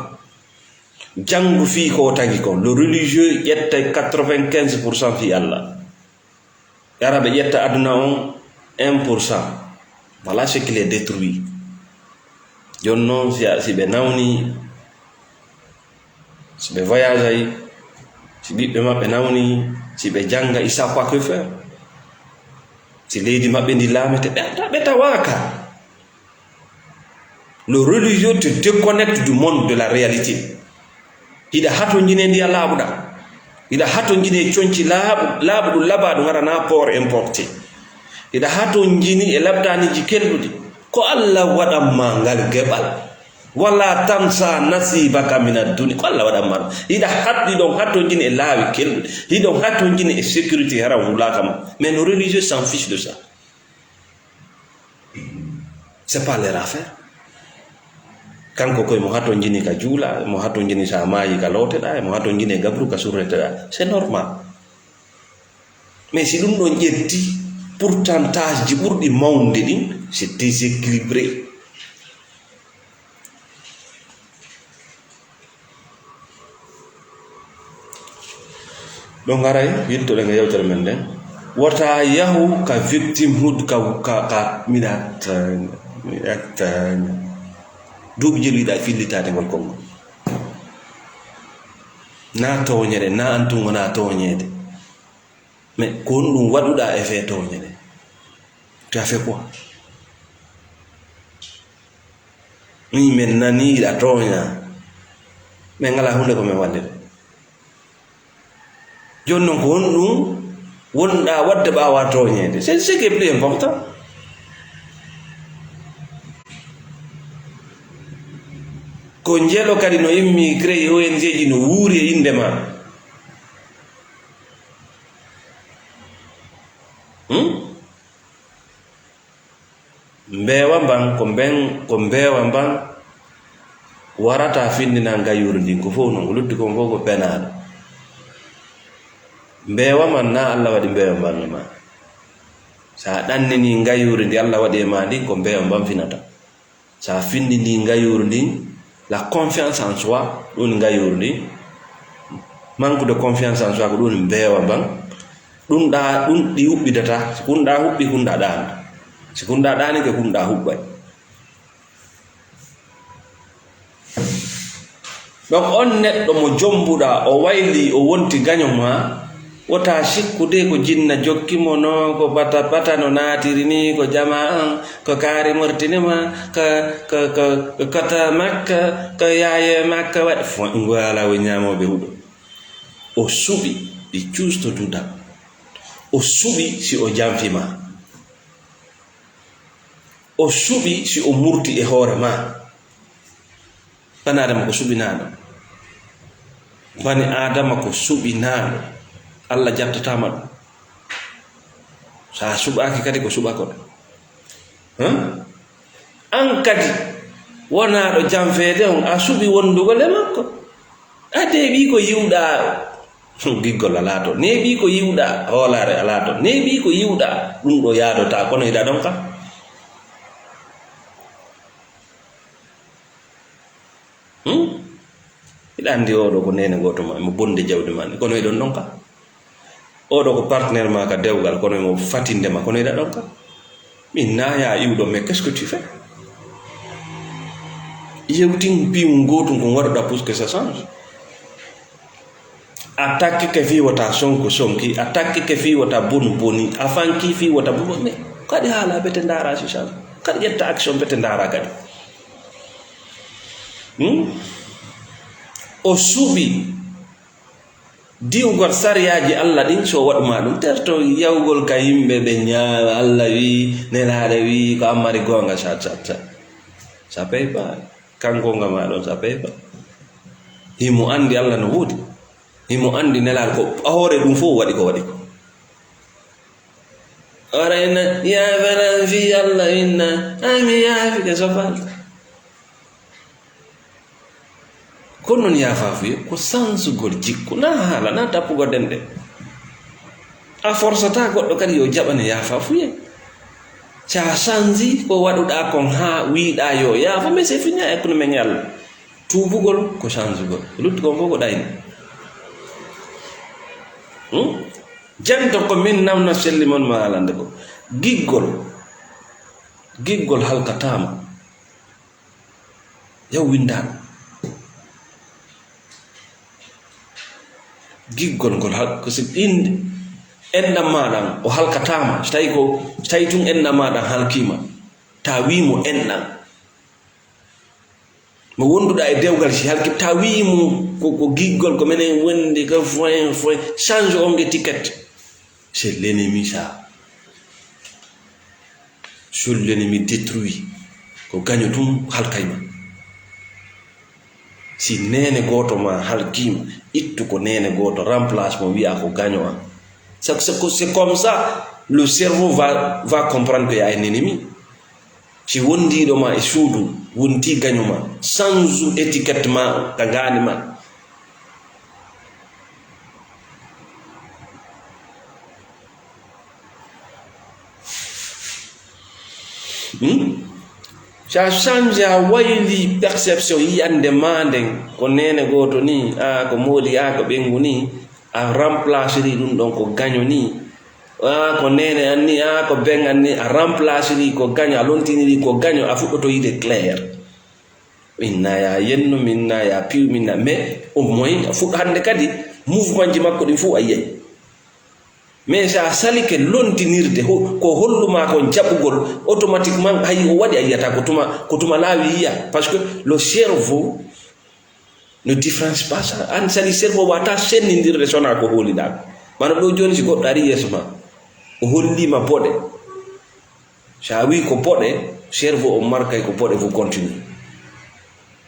Janngu fii ko o tagi kon. Le religieux ƴetta quatre-vingt-quinze pour cent fii Allah. Yara ɓe ƴetta aduna on un pour cent. Voilà ce qui les détruit. Jooni noon, si a, si ɓe nawni, si ɓe voyagay, si ɓiɓɓe maɓɓe nawni, si ɓe jannga, ils savent pas que faire. Si leydi maɓɓe ndi laamete, ɓe, ɓe tawaaka. Le religieux te déconnecte du monde de la réalité. Hiɗa hatonjine ndiya laaɓuɗa. Hiɗa hatonjine conci laaɓu-, laaɓuɗum labaaɗum hara na port importé. Hiɗa hatonjini e labtaaniji kelɗuɗi. Ko Allah waɗan ma ngal geɓal. Wala tansa nasibaka min ad-dunya. Ko Allah waɗan ma ɗum. Hiɗa haɗi ɗon hatonjini e laawi kelɗuɗi. Hiɗon hatonjini e sécurité hara wulaaka ma. Mais nos religieux s'en fichent de ça. C'est pas leur affaire. Kanko koye mo hatonjini ka juula, mo hatonjini sa maayi ka looteɗa, mo hatonjini e gabru ka surreteɗa. C'est normal. Mais si ɗum ɗon ƴetti pourcentage ji ɓurɗi mawnude ɗin, c'est déséquilibré. Ɗo ngaray, yiltoɗen e yewtere men nden. Wota yahu ka victimehood, ka, ka, ka, miɗa taña, miɗa taña. Duuɓi jeɗi yiɗa fillitaade ngol konngol. Na tooñere, na an tun wona tooñeede. Mais ko honɗum waɗuɗa e fee tooñere? Tu as fait quoi? Min men nani hiɗa tooña. Min ngala huunde ko min wallire. Jooni non ko honɗum wonɗa waɗde ɓaawa tooñeede? C'est ce qui est plus important. Ko njelo kadi no immi créé O N G ji no wuuri e innde ma. Hmm? Mbeewa mban, ko mben, ko mbeewa mban warata findina ngayuuru ndin, ko fof non, ko lutti kon fof ko penaaɗo. Mbeewa man na Allah waɗi mbeewa mban e ma. Sa ɗannini ngayuuru ndi Allah waɗi e ma ndin, ko mbeewa mban finata. Sa findini ngayuuru ndin, la confiance en soi, ɗum woni ngayuuru ndin. Manque de confiance en soi, ko ɗum woni mbeewa mban. Ɗum ɗa, ɗum ɗi huɓɓidata. Si kun ɗa huɓɓi, kun ɗa ɗaani. Si kun ɗa ɗaani ke, kun ɗa huɓɓay. Donc, on neɗɗo mo jombuɗa, o wayli, o wonti gaño ma, wota sikkude ko jinna jokki mo no, ko bata bata no naatiri ni, ko jama an, ko kaari mortini ma, ko, ko, ko, ko kota makka, ko yaaye makka waɗi. Fo, ngo ala o ñaamooɓe huɗo. O suɓi, he choose to do that. O suɓi si o jamfi ma. O suɓi si o murti e hoore ma. Bani Aadama ko suɓinaaɗo. Bani Aadama ko suɓinaaɗo. Allah jattataama ɗum. So a suɓaaki kadi ko suɓakon. Hã? An kadi wonaaɗo janfeede on, a suɓi wondugol e makko. A deeɓii ko yiwɗaa. Giggol alaa toon. Neeɓii ko yiwɗaa, hoolaare alaa toon. Neeɓii ko yiwɗaa, ɗum ɗo yaadotaa, kono hiɗa ɗon ka. Hmm? Hiɗa anndi oo ɗo ko neene gooto ma, mo bonde jawdi ma, kono hiɗon ɗon ka. Oo ɗo ko partenaire ma ka dewgal, kono mo fatinde ma, kono hiɗa ɗon ka. Min na ya iwɗo, mais qu'est-ce que tu fais? Yewtin piiwun gootun kon waɗuɗa pour que ça change. A takkike fii wota sonku sonki, a takkike fii wota bonu boni, a fanki fii wota bonu boni. Kadi haala bete ndaara si change. Kadi ƴetta action bete ndaara kadi. Hmm? O suɓi diwgol sariyaaji Allah ɗin, so waɗuma ɗum, terto yawgol ka yimɓe ɓe ñaawa. Allah wi, nelaaɗo wi, ko an mari goonga, sat, sat, sat. Ça paye pas. Kanko ngam aɗon, ça paye pas. Himo anndi Allah no woodi. Himo anndi nelaaɗo ko a hoore ɗum fof waɗi ko waɗi ko. Ora inna, yaafanan fii Allah inna, ay mi yaafike so falta. Ko non yaafaafuye, ko sansugol jikku, na haala, na tappugol ɗenɗe. A forsata goɗɗo kadi yo jaɓane yaafaafuye. Sa sansi ko waɗuɗa kon haa wiiɗa yo yaafo, mais c'est fini, a ekkuno men e Allah. Tuubugol ko sansugol. Ko lutti kon fof ko ɗayni. Hmm? Janto ko min namna selli mon ma alande ko. Giggol. Giggol halkataama. Yaw winndaaɗo. Giggol ngol hal-, ko si ɗin enɗam maaɗa o halkataama, so tawi ko, so tawi tun enɗam maaɗa halkiima, ta wii mo enɗam. Mo wonduɗa e dewgal si halki, ta wii mo ko, ko giggol, ko menen wondi, ko foin, foin, change on étiquette. C'est l'ennemi ça. Sur l'ennemi détruit. Ko gaño tun halkay ma. Si neene gooto ma halkiima, ittu ko neene gooto, remplace mo, wi'a ko gaño an. C'est, c'est, c'est comme ça, le cerveau va, va comprendre qu'il y a un ennemi. Si wondiiɗo ma e suudu, wonti gaño ma, sanzu étiquette ma ka ngaandi ma. Hmm? Si a change, a wayli perception yiyannde ma nden, ko neene gooto ni, a ko moodi, a ko ɓengu ni, a remplaceri ɗum ɗon ko gaño ni. A ko neene an ni, a ko ben an ni, a remplaceri ko gaño, a lontiniri ko gaño, a fuɗɗoto yiide clair. Min na ya yenno, min na ya piw, min na, mais au moins a fuɗɗo hannde kadi mouvement ji makko ɗin fof a yiyay. Mais si a salike lontinirde, ho-, ko holluma kon jaɓugol, automatiquement hay o waɗi a yiyata, ko tuma, ko tuma laawi yiya. Parce que le cerveau ne différencie pas ça. An sali cerveau wata sennindirde sona ko hooliɗa. Mano ɗo joni si goɗɗo ari yeeso ma, o hollima boɗe. Si a wi ko boɗe, cerveau on markay ko boɗe, vous continuez.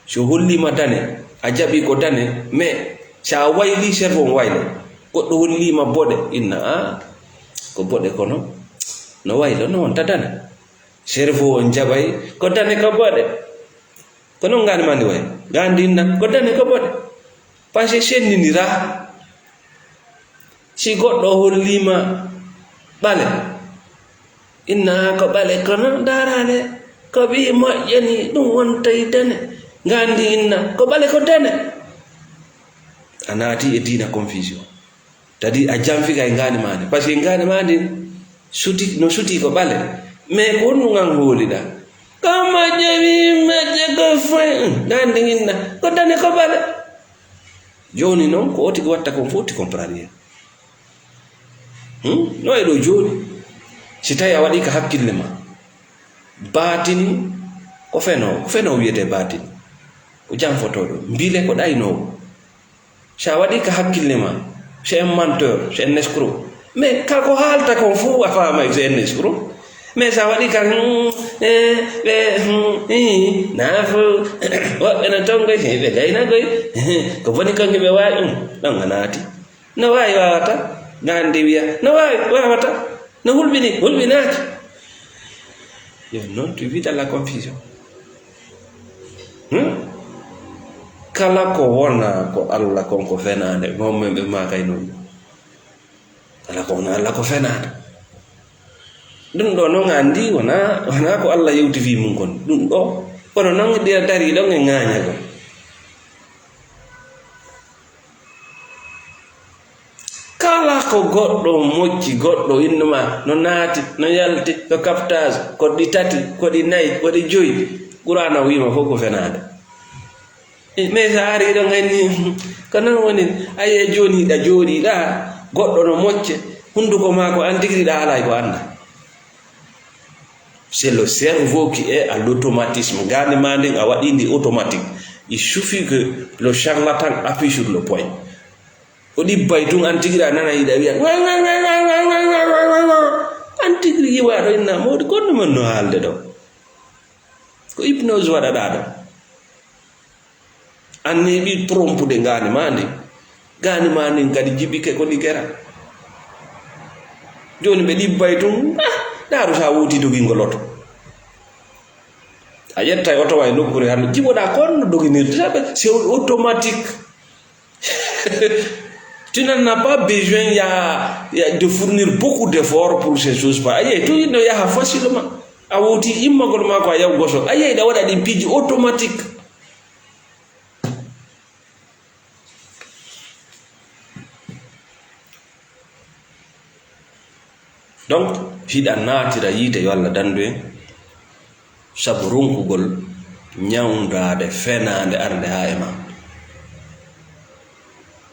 Si o hollima dane, a jaɓi ko dane, mais si a wayli, cerveau on waylay. Goɗɗo hollima boɗe, inna, a, ko boɗe kono no waylo, no wonta dane. Cerveau on jaɓay, ko dane ko boɗe. Ko non ngaandi ma ndi wayi. Ngaandi inna, ko dane ko boɗe. Parce que senndindira. Si goɗɗo hollima ɓale, inna ko ɓale, kono ndaarale, ko ɓi moƴƴani, ɗum wontay dane. Ngaandi inna, ko ɓale ko dane. A naati e diina confusion. Tadi a janfika e ngaandi ma ndi. Parce que ngaandi ma ndi suti, no suti ko ɓale. Mais ko honɗum an hooliɗa? Ko majje wi majje ko foy. Ngaandi inna, ko dane ko ɓale. Jooni non, ko o tigi watta kon fof, ti comprendre rien. Hmm? No e ɗo jooni. Si tawi a waɗi ka hakkille ma, baatini ko fenoowo. Ko fenoowo wiyetee baatini. Ko janfotooɗo. Mbile ko ɗaynoowo. Si a waɗi ka hakkille ma, c'est un menteur, c'est un escroc. Mais ka ko haalta kon fof a faamay c'est un escroc. Mais si a waɗi ka, hmm, eh, ɓe, hmm, ii, naa fof, woɓɓe no tongoy, eh, ɓe gaynagoy, eh, ko boni kon ɓe waawi, hmm, ɗon a naati. No waawi waawata, ngaandi wiya, no waawi waawata, no hulɓini, hulɓinaaki. Yo non, tu vis dans la confusion. Hmm? Kala ko wona ko Allah kon ko fenaande, mawɓe men ɓe maakay non. Kala ko wona Allah ko fenaande. Ɗum ɗo non anndi wona, wona ko Allah yewti fii mum kon. Ɗum ɗo, kono non ɗiya darii ɗon e ŋaañagol. Kala ko goɗɗo mocci, goɗɗo innuma, no naati, no yalti, ko captage, ko ɗi tati, ko ɗi nayi, ko ɗi joyi, Qur'aana wiima fof ko fenaande. E, mais so a ari ɗo ganni, ko non woni, aye jooni ɗa jooɗiɗa, goɗɗo no mocce, hunnduko maa ko an tigi ɗa alay ko annda. C'est le cerveau qui est à l'automatisme. Ngaandi ma ndin a waɗi ndi automatique. Il suffit que le charlatan appuie sur le point. O ɗibbay tun, an tigi ɗa nana yiɗa wiya. An tigi yiwa ɗo inna mawɗi, kono men no haalde ɗo. Ko hypnose waɗaɗa ɗo. An neeɓi trompude ngaandi ma ndin. Ngaandi ma ndin kadi jiɓike ko ndi gera. Jooni ɓe ɗibbay tun, ah, ndaaru sa wowti dogingo loto. A ƴettay oto wa e nokkuure hannde, jiɓoɗa ko honno doginirde, sabe c'est automatique. Tu n'en as pas besoin, ya, ya de fournir beaucoup d'efforts pour ces choses. Pas. A yiyay, tun no yaha facilement. A wowti immagol ma ko a yaw goso. A yiyay, ɗa waɗa ɗin piiji automatique. Donc, hiɗa naatira yiite, yo Allah dandu en, sabu ronkugol ñawndaade fenaande arde haa e ma.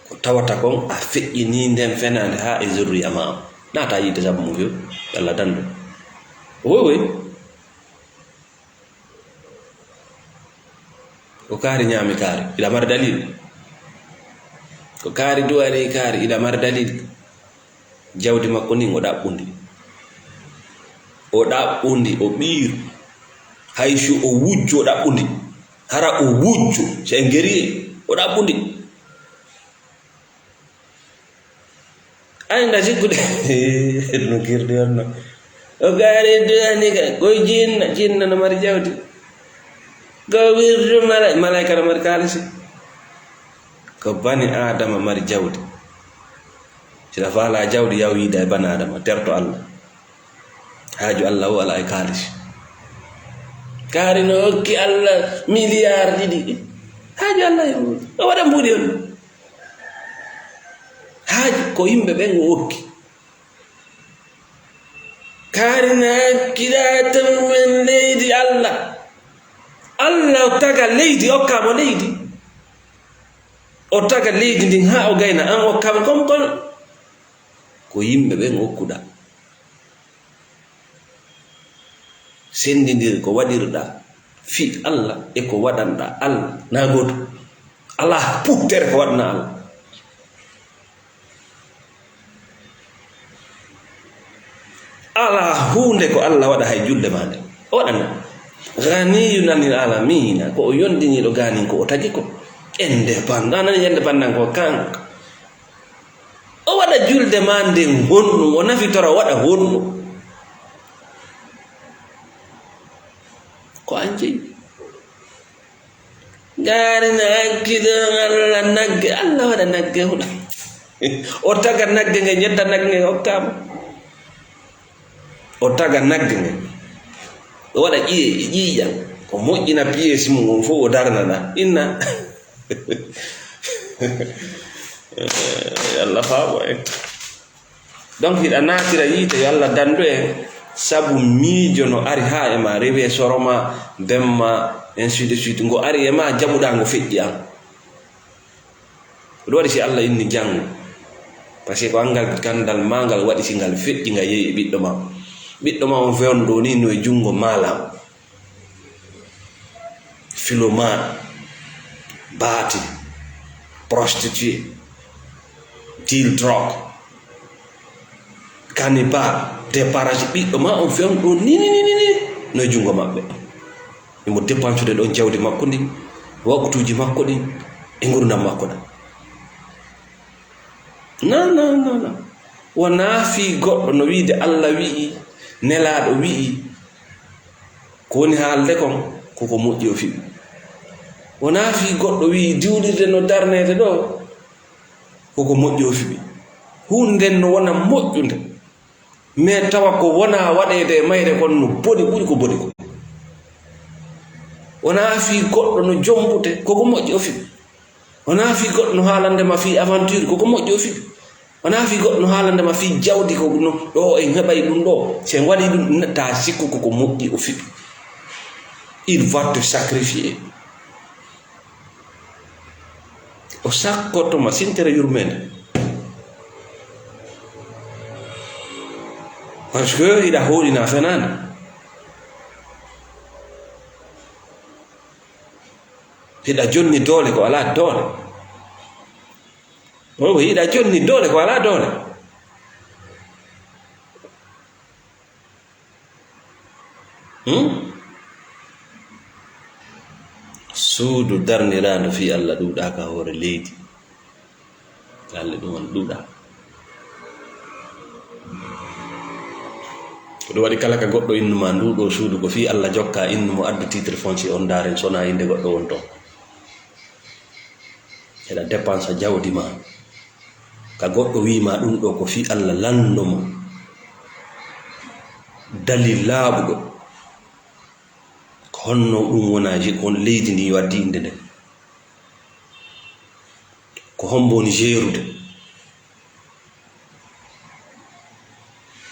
Ko tawata kon a feƴƴinii nden fenaande haa e zurriya ma on. Naata yiite sabu mum yo Allah dandu. Woy, woy. Ko kaari ñaami kaari, iɗa mari dalil? Ko kaari duwani kaari, iɗa mari dalil? Jawdi makko ndin o ɗaɓɓundi. O ɗaɓɓundi, o ɓiir. Hay si o wujju, o ɗaɓɓundi. Hara o wujju, c'est un guerrier, o ɗaɓɓundi. Ay, nda sikkude no girdi on no. O gaari duwani ka, ko jinna, jinna no mari jawdi. Ko wirdu mala-, malaika no mari kaalisi. Ko bani Aadama mari jawdi. Si a faalaa jawdi, yaw yiida e bani Aadama, terto Allah. Haaju Allah o alaa e kaalisi. Kaari no hokki Allah miliyaar ɗiɗi. Haaju Allah e mum. O waɗa mbuuɗi on. Haaju ko yimɓe ɓen o hokki. Kaari no hakkilaa tan men leydi Allah. Allah o taga leydi, okka mo leydi. O taga leydi ndin haa o gayna, an okka mo kon kon. Ko yimɓe ɓen okkuɗaa. Senndindir ko waɗirɗaa fii Allah e ko waɗanɗaa Allah, naa gooto. Alaa puhtere ko waɗanaa Allah. Alaa huunde ko Allah waɗa hay julde maa nde. O waɗana. Ganiyun anil alamina, ko o yondiniiɗo gaanin ko o tagi ko. Indépendant, a nani indépendant ko kan. O waɗa julde maa nden honɗum, o nafitora o waɗa honɗum. Ko an jeyi. Gaari no hakkiloo Allah nagge, Allah waɗa nagge huɗa. O taga nagge nge, yetta nagge nge, okka mo. O taga nagge nge. O waɗa ƴiye, ƴiiƴam. O moƴƴina piyeesi mum on fof, o darnana. Inna. Allah faabo en. Donc, hiɗa naatira yiite, yo Allah dandu en, sabu miijo no ari haa e ma, rewi e soro ma, dem ma, ainsi de suite. Ngo ari e ma, jaɓuɗaa ngo feƴƴi an. Ko ɗum waɗi si Allah inni janngo, parce que ko anngal ganndal maa ngal waɗi si ngal feƴƴi, ngal yehi e ɓiɗɗo ma. Ɓiɗɗo ma on fewndo ɗo ni no e junngo maalam. Filomane, baati, prostituée, deal drug, cannibal, déparage, ɓiɗɗo ma on fewn ɗo ni, ni, ni, ni, ni, no e junngo maɓɓe. Imo dépensude ɗon jawdi makko ndin, waktuuji makko ɗin, e ngurdam makko ɗam. Non, non, non, non. Wonaa fii goɗɗo no wiide Allah wi'i, Nelaaɗo wi'i, ko woni haalde kon, ko ko moƴƴi o fiɓi. Wonaa fii goɗɗo wi'i diwlirde no darneede ɗo, ko ko moƴƴi o fiɓi. Huunde nden no wona moƴƴunde, mais tawa ko wonaa waɗeede e mayre kon no boni, ɓuri ko boni kon. Wonaa fii goɗɗo no jombude, ko ko moƴƴi o fiɓi. Wonaa fii goɗɗo no haalande ma fii aventure, ko ko moƴƴi o fiɓi. Wonaa fii goɗɗo no haalande ma fii jawdi, ko no ɗo en heɓay ɗum ɗo. Si en waɗii ɗum, ne-, taa sikku ko ko moƴƴi o fiɓi. Il va te sacrifier. O sakkoto ma sintere yurmeende. Parce que hiɗa hooɗina fenaande. Hiɗa jonni doole ko alaa doole. O hiɗa jonni doole ko alaa doole. Hmm? Suudu darniraandu fii Allah ɗuuɗaaka hoore leydi. Galle ɗum on ɗuuɗa. Ko ɗum waɗi kala ka goɗɗo innu ma ndu ɗo suudu ko fii Allah jokka innu mo addu titre foncier on ndaaren sona innde goɗɗo won ton. Eɗa dépensa jawdi ma. Ka goɗɗo wii ma ɗum ɗo ko fii Allah lanndo mo. Dalil laaɓuɗo. Ko honno ɗum wona je-, ko leydi ndi waddi innde nden? Ko hombo woni jeerude?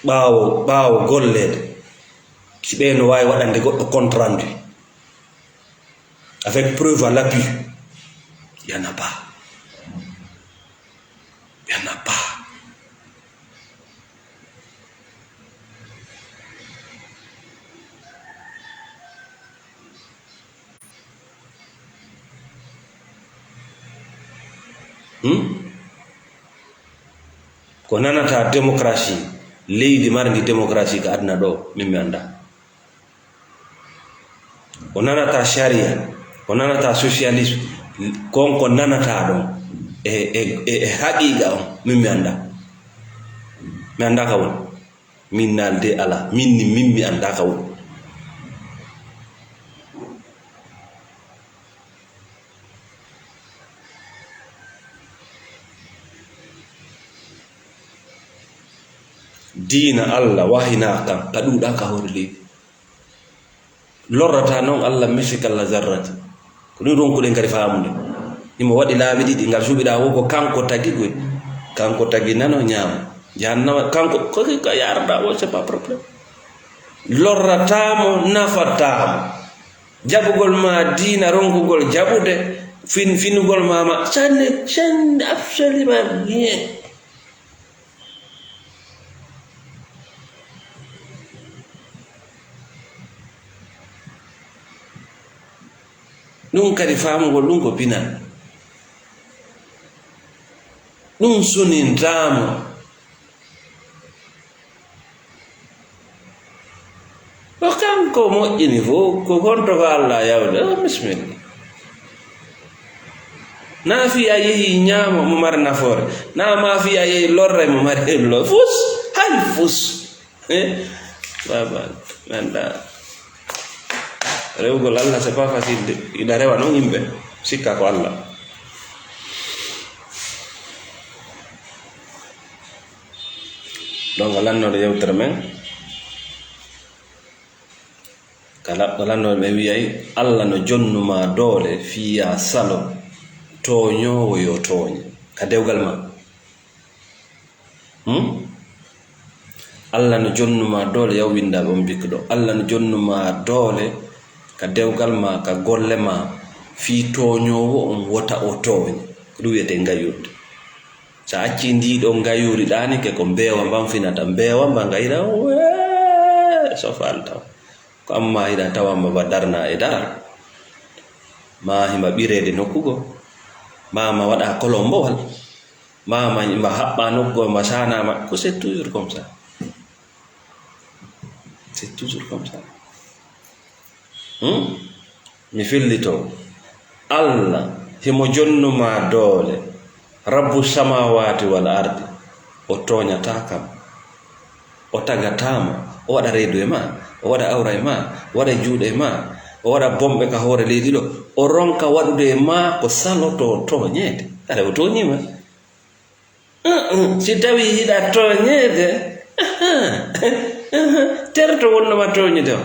Ɓaawo, ɓaawo golleede, si ɓe no waawi waɗande goɗɗo compte rendu avec preuve à l'appui, il y en a pas. Il y en a pas. Hmm? Ko nanata démocratie, leydi marndi démocratie ka aduna ɗo, min mi annda. Ko nanata sharia, ko nanata socialisme, kon ko nanata ɗon e, e, e, e haqiqa on, min mi annda. Mi annda ka woni. Min naalde alaa, min ni, min mi anndaa ka woni. Diina Allah wahinaa kan, ka ɗuuɗaa ka hoore leydi. Lorrataa noon Allah misikalla zarrati. Ko ɗum ronkuɗen kadi faamude. Himo waɗi laabi ɗiɗi, ngal suɓiɗaa wo ko kanko tagi koy. Kanko tagi nano ñaamo. Jahannama, kanko, ko, ko, ko yaaraɗaa wo, c'est pas problème. Lorrataa mo, nafataa mo. Jaɓugol ma diina, ronkugol jaɓude, fin-, finugol ma, ma, ça ne, ça ne, absolument rien. Ɗum kadi faamugol ɗum ko pinal. Ɗum sunintaama. Ko kanko moƴƴini fof, ko honto ko Allah yawde? O, bismilla. Na fii a yehi ñaama mo mari nafoore, na ma fii a yehi lorra mo mari lo-, fus, hay fus. Eh? Baba, ganda. Rewugol Allah, c'est pas facile de. Ina rewa noon yimɓe. Sikka ko Allah. Donc, lannoɗo yewtere men. Kala ko lannoɗo ɓe wiyay, Allah no jonnu ma doole fii yaa salo tooñoowo yo tooñe. Ka dewgal ma. Hmm? Allah no jonnu ma doole, yaw winndal on bikko ɗo. Allah no jonnu ma doole ka dewgal ma, ka golle ma, fii tooñoowo on wota o tooñe. Ko ɗum wiyetee ngayurde. So a accii ndii ɗoo ngayuuri ɗaanike, ko mbeewa mban finata. Mbeewa mba ngayra, wee, so faali taw. Ko amma hiɗa tawa mba mba darna e daral. Ma himba ɓireede nokku goo. Ma ma waɗa kolombowal. Ma ma mba haɓɓa nokku goo, mba saanaama. Ko c'est toujours comme ça. C'est toujours comme ça. Hmm? Mi fillito. Allah, himo jonnu ma doole. Rabbu samaawaati wal ardi. O tooñataa kam. O tagataa ma. O waɗa reedu e ma. O waɗa awra e ma. O waɗa juuɗe e ma. O waɗa bomɓe ka hoore leydi ɗo. O ronka waɗude e ma ko salotoo tooñeede. Hara o tooñii ma. Uh-uh. Si tawii hiɗa tooñeede, terto wonno ma tooñude o.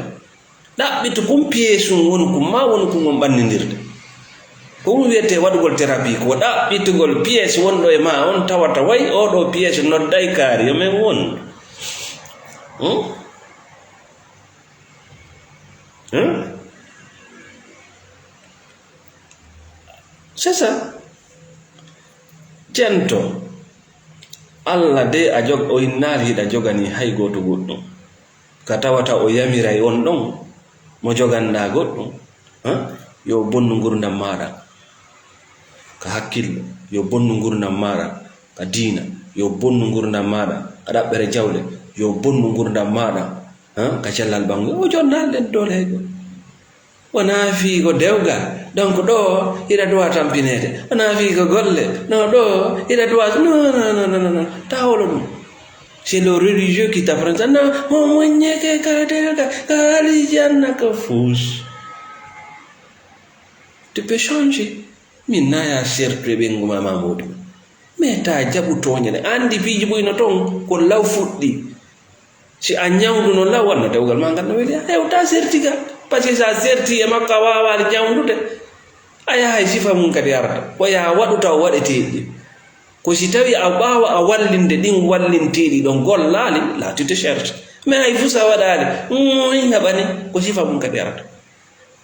Ɗaɓɓitu kun piyeesun wonu kun, ma wonu kun on ɓannindirde. Ko ɗum wiyetee waɗugol terapii, ko ɗaɓɓitugol piyees wonɗo e ma on, tawata way oo ɗoo piyees nodday kaari, yo men won. Hmm? Hmm? C'est ça. Cento. Allah de a jog-, o innaali hiɗa joganii hay gooto goɗɗum. Ka tawata o yamiray on ɗon mo joganɗaa goɗɗum, ha? Yo bonnu ngurndan maaɗa. Ka hakkillo, yo bonnu ngurndan maaɗa. Ka diina, yo bonnu ngurndan maaɗa. Ka ɗaɓɓere jawle, yo bonnu ngurndan maaɗa. Ha? Ka cellal ɓanngu, o jonnal ɗen doole hay gooto. Wonaa fii ko dewgal, donc ɗoo hiɗa duwa tampineede. Wonaa fii ko golle, no ɗoo hiɗa duwa, non, non, non, non, non. Ta holo ɗum. C'est le religieux qui t'apprend ça. Non, mo moññeke ka dewgal, ka alijanna, ka fuus. Tu peux changer. Min na ya sertu e ɓengu ma, ma mawɗi. Mais ta jaɓu tooñe ɗe. Anndi piiji buyno toon, ko law fuɗɗi. Si a ñawduno law, wanno dewgal ma ngal no weli, a hewta serti ga. Parce que so a serti e makko, a waawaali ñawdude, a yahay sifa mum kadi arata. Ko yaa waɗu taw waɗetee ɗi. Ko si tawi a ɓaawa a wallinde ɗin wallinteeɗi ɗon gollaali, la tu te cherche. Mais hay fuu so a waɗaali, mm, hin haɓani, ko sifa mum kadi arata.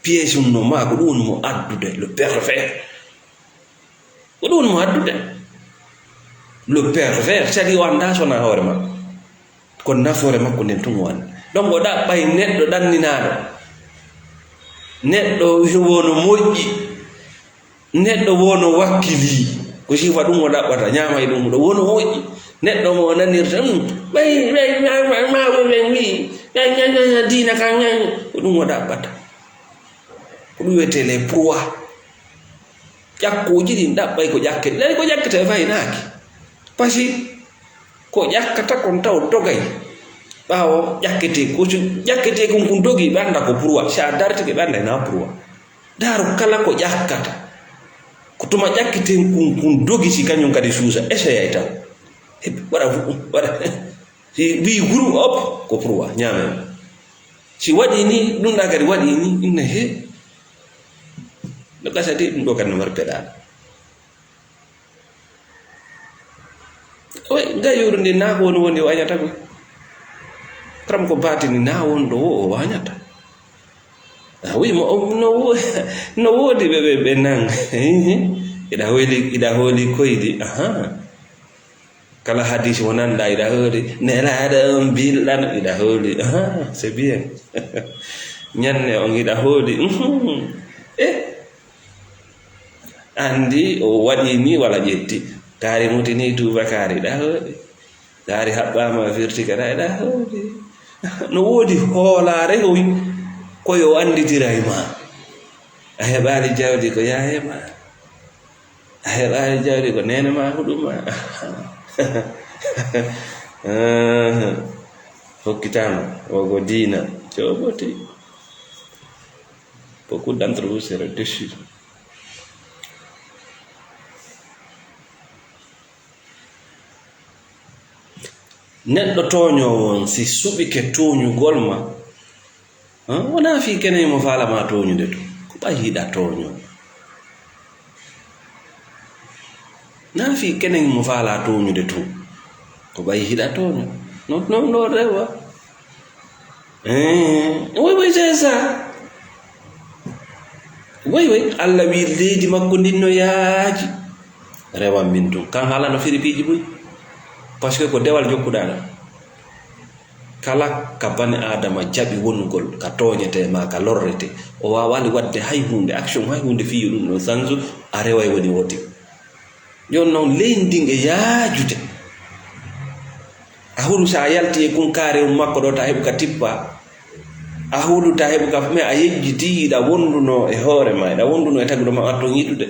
Piège um no maa, ko ɗum woni mo addude, le pervers. Ko ɗum woni mo addude. Le pervers, c'est-à-dire o anndaa sona hoore makko. Ko nafoore makko nden tun o anndi. Donc o ɗaɓɓay neɗɗo ɗanninaaɗo. Neɗɗo wono moƴƴi. Neɗɗo wono wakkilii. Ko sifa ɗum o ɗaɓɓata, ñaamay ɗum ɗo wono moƴƴi. Neɗɗo mo o nanirta, hmm, ɓay, ɓay, ma, ma, ma, ɓay, ɓay, ɓay, ɓay, ɓay, ɓay, diina kan, ɓay, ko ɗum o ɗaɓɓata. Ko ɗum wiyetee les proies. Ƴakkuuji ɗin ɗaɓɓay ko ƴakkete. Ɗay ko ƴakkete faynaaki. Pasi ko ƴakkata kon taw dogay. Ɓaawo ƴakkete, ko su-, ƴakkete kun, kun dogi, ɓe annda ko pour wa. Si a dartike, ɓe annda na pour wa. Daaro kala ko ƴakkata. Ko tuma ƴakkete kun, kun dogi, si kañum kadi suusa, essayay taw. He, waɗa fu-, waɗa. Si wi guru op, ko pour wa, ñaame. Si waɗi ni, ɗum ɗa kadi waɗi ni, inna he. No gasa de, ɗum ɗo kadi no mari peɗaɗo. Oy, gayuuru ndi na ko woni woni o añata ko. Karam ko batini na won ɗo o añata. A wi mo, o, no wo-, no woodi ɓe, ɓe, ɓe nan. Iɗa hoyli, iɗa hoyli koydi. Aha. Kala hadis wonanɗa iɗa hoyli. Nelaaɗo on bilɗan iɗa hoyli. Aha, c'est bien. Ñanne on iɗa hoyli. Mhm. Eh. Anndi o waɗi ni wala ƴetti. Kaari muti ni tuuba kaari ɗa hoɗi. Kaari haɓɓaama firti kadi ɗa hoɗi. No woodi hoolaare hoy ko yo annditira e ma. A heɓaali jawdi ko yaaye ma. A heɓaali jawdi ko neene ma huɗuma. Hokkitaama o ko diina. Coɓoti. Beaucoup d'entre vous seraient déçus. Neɗɗo tooñoowo on, si suɓike tooñugol ma, han, wonaa fii kenen mo faala ma tooñude tun. Ko ɓay hiɗa tooñoo. Naa fii kenen mo faala tooñude tun. Ko ɓay hiɗa tooñoo. Non, non, non, rewa. Eh, oui, oui, c'est ça. Oui, oui, Allah wi leydi makko ndin no yaaji. Rewan min tun. Kan haala no firi piiji buy. Parce que ko dewal jokkuɗaa ɗan. Kala ka bani Aadama jaɓi wonugol, ka tooñete ma, ka lorrete, o waawaali waɗde hay huunde, action hay huunde fii yo ɗum ɗon sansu, a reway woni woti. Jooni non, leydi ndin e yaajude. A hulu so a yalti e kun kaare um makko ɗo, ta heɓu ka tippa. A hulu ta heɓu ka, mais a yejjiti, hiɗa wonduno e hoore ma, hiɗa wonduno e taguɗo ma, a ton yiɗude.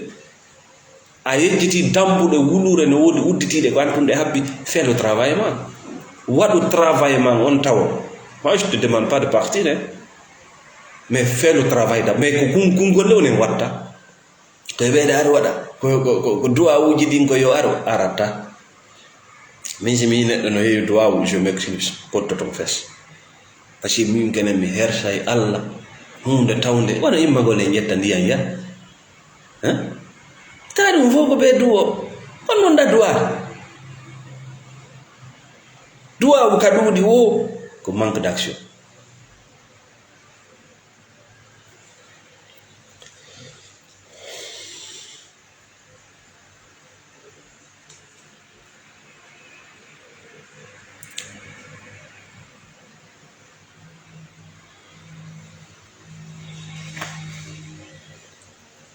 A yejjiti dambuɗe wuluure no woodi udditiiɗe, ko an tun ɗe habbi, fais le travail man. Waɗu travail man on tawo. Moi, je te demande pas de partir, hein. Mais fais le travail da. Mais ko kun, kun golle onen watta. Ko e ɓeyda aɗa waɗa. Ko, ko, ko, ko duwawuuji ɗin ko yo aro, arata. Min si mi neɗɗo no heewi duwawu, je m'excuse. Potto ton fes. Parce que min kene mi hersay Allah. Huunde tawnde. Wano immagol e ƴetta ndiyan ya. Hein? Taa ɗum fof ko ɓe duwo. On non da duwa. Duwa ka ɗuuɗi wo. Ko manque d'action.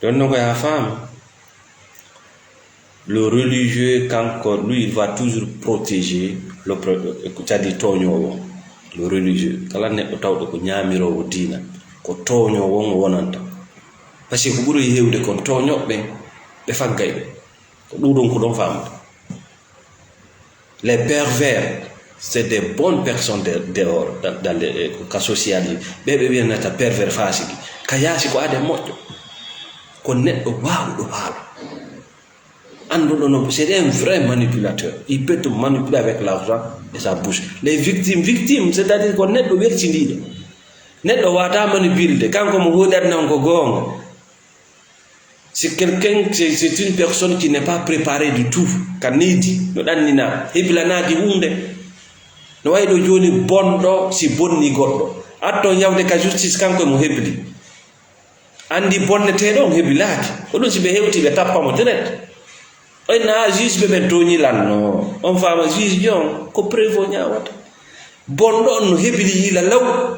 Ɗon no ko yaa faama. Le religieux, kanko, lui, il va toujours protéger le pro-, c'est-à-dire tooñoowo. Le religieux, kala neɗɗo tawɗo ko ñaamiroowo diina, ko tooñoowo on o wonanta. Parce que ko ɓuri heewde kon tooñooɓe ɓen, ɓe faggay ɓe. Ko ɗum ɗon ko ɗon faamata. Les pervers, c'est des bonnes personnes de, dehors, dans, dans les, eh, ka social yi. Ɓe ɓe wiyanata pervers fasiki. Ka yaasi ko ade moƴƴo. Ko neɗɗo waawuɗo haala. Annduɗo no, c'est un vrai manipulateur. Il peut te manipuler avec l'argent et sa bouche. Les victimes, victimes, c'est-à-dire ko neɗɗo welsindiiɗo. Neɗɗo wata manipulde, kanko mo huuɗat non ko goonga. C'est quelqu'un, c'est, c'est une personne qui n'est pas préparée du tout. Ka needi, no ɗannina, hebilanaaki huunde. No wayi ɗo jooni bonɗo, si bonni goɗɗo. Atto yawde ka justice, kanko mo hebli. Anndi bonneteeɗo on hebilaaki. Ko ɗum si ɓe hewti, ɓe tappa mo direct. Oy na juge ɓe ɓen tooñi lanno. On faama juge jon, ko preuve o ñaawata. Bonɗo on no hebili yiila law.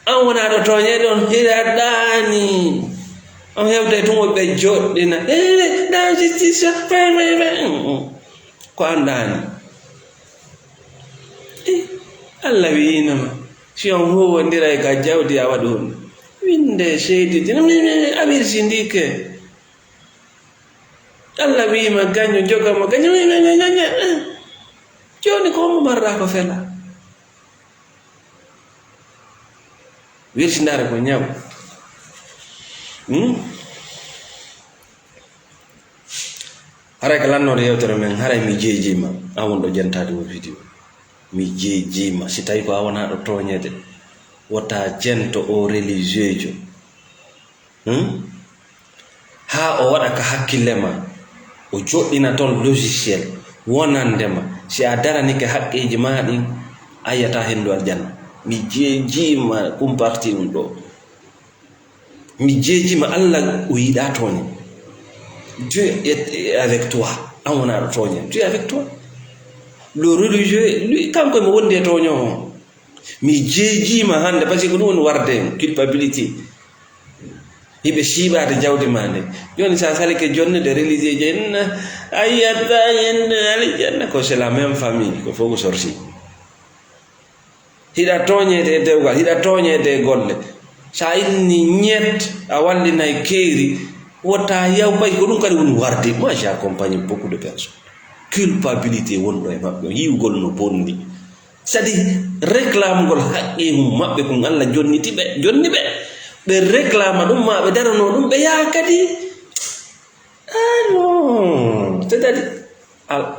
An wonaa ɗo tooñeede on hiɗaɗaani. On hewtay tun woɓɓe joɗɗina. Eh, dans justice, fe, fe, fe. Mm, mm. Ko anndaani. Eh, Allah wi'ino ma. Si on huwondiray ka jawdi a waɗu hunde. Winde seediti. Mi, mi, mi, a wirsindike. Allah wi'i ma gaño, joga mo gaño. Mi, mi, mi, mi, mi. Eh. Jooni ko mo marra ko fela. Wirsindaare ko ñaw. Hmm? Haray ko lannoode yewtere men, haray mi jeejiima, an wonɗo jentaade o video. Mi jeejiima, si tawi ko a wonaa ɗo tooñeede, wota jento o religieujo. Hmm? Haa o waɗa ka hakkille ma, o joɗɗina toon logiciel wonande ma. Si a daranike haqqeeji ma ɗin, a yiyataa henndu aljanna. Mi jeejiima kum parti ɗum ɗo. Mi jeejiima, Allah o yiɗaa tooñe. Dieu est, est avec toi. An wonaa ɗo tooñe. Dieu est avec toi. Le religieux, lui, kanko mo wondi e tooño o. Mi jeejiima hannde, parce que ko ɗum woni warde en, culpabilité. Hiɓe siiɓaade jawdi ma nde. Jooni sa salike jonnude religieux je, en a yiyataa en aljanna, ko c'est la même famille, ko fof ko sorcier. Hiɗa tooñeede e dewgal, hiɗa tooñeede e golle. Sa inni ñeet, a wallinay keeri, wota yaw pay, ko ɗum kadi woni warde. Moi, j'ai accompagné beaucoup de personnes. Culpabilité wonɗo e maɓɓe, yiwgol no bonni. C'est-à-dire, réclamegol haqqe mum maɓɓe, kun Allah jonniti ɓe, jonni ɓe. Ɓe réclama ɗum, ma ɓe darano ɗum, ɓe yaha kadi. Ah non, c'est-à-dire, al-,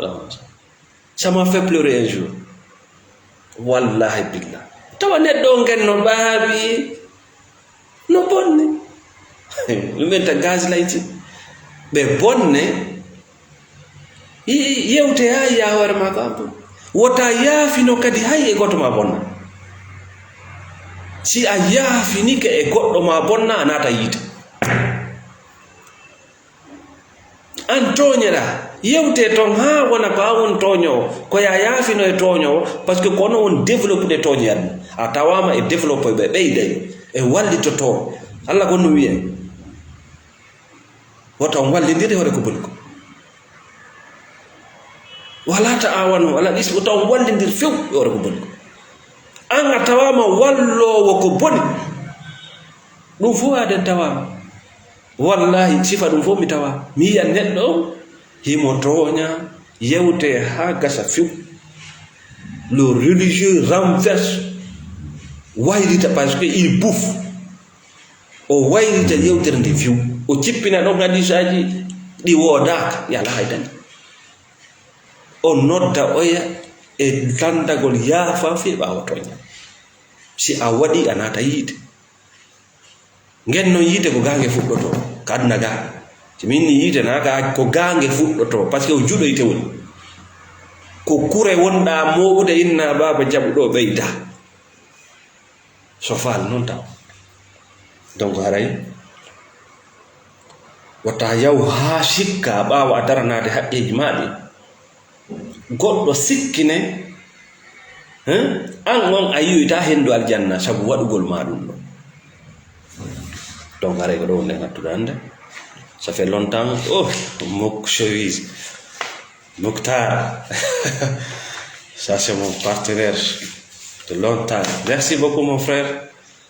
ça m'a fait pleurer un jour. Wallahi billah. Tawa neɗɗo on ken no ɓaaɓi, no bonni. Ɗum ɓenta gaslighting. Ɓe bonne, i-, yewte haa yiya hoore maako an bon. Wota yaafino kadi hay e goto ma bonna. Si a yaafinike e goɗɗo ma bonna, a naata yiite. An tooñeɗaa, yewtee toon haa wona ko an woni tooñoowo, ko yo a yaafino e tooñoowo, parce que ko onon woni développude tooñe aduna. A tawaama e développé ɓe ɓeyday, e wallitotoo. Allah ko no wi'e, wota on wallindir e hoore ko boni ko. Wala ta'awanu alal ismi, wota on wallindir few e hoore ko boni ko. An a tawaama walloowo ko boni. Ɗum fof aden tawaama. Wallahi, sifa ɗum fof mi tawa. Mi yiya neɗɗo on, himo tooña, yewte haa gasa few. Le religieux renverse, wayrita parce que il bouffe. O wayrita yewtere nde few. O jippina ɗon hadisaaji ɗi woodaaka, yala hay tan. O nodda oya e landagol yaafa fii ɓaawo tooña. Si a waɗi, a naata yiite. Ngen non yiite ko gaa nge fuɗɗotoo, ka aduna gaa. Si min ni yiite naa gaa, ko gaa nge fuɗɗotoo, parce que o juɗoyte woni. Ko kure wonɗaa mooɓude inna baaba jaɓu ɗo ɓeyda. So faal non taw. Donc haray, wota yaw haa sikka ɓaawo a daranaade haqqeeji maa ɗin. Goɗɗo sikkine, hein? An on a yiyoyta henndu aljanna sabu waɗugol ma ɗum ɗo. Donc haray ko ɗo wonde ngattuɗo hannde. Ça fait longtemps. Oh, Mok Cherise. Mokhtar. Ça, c'est mon partenaire de longtemps. Merci beaucoup, mon frère.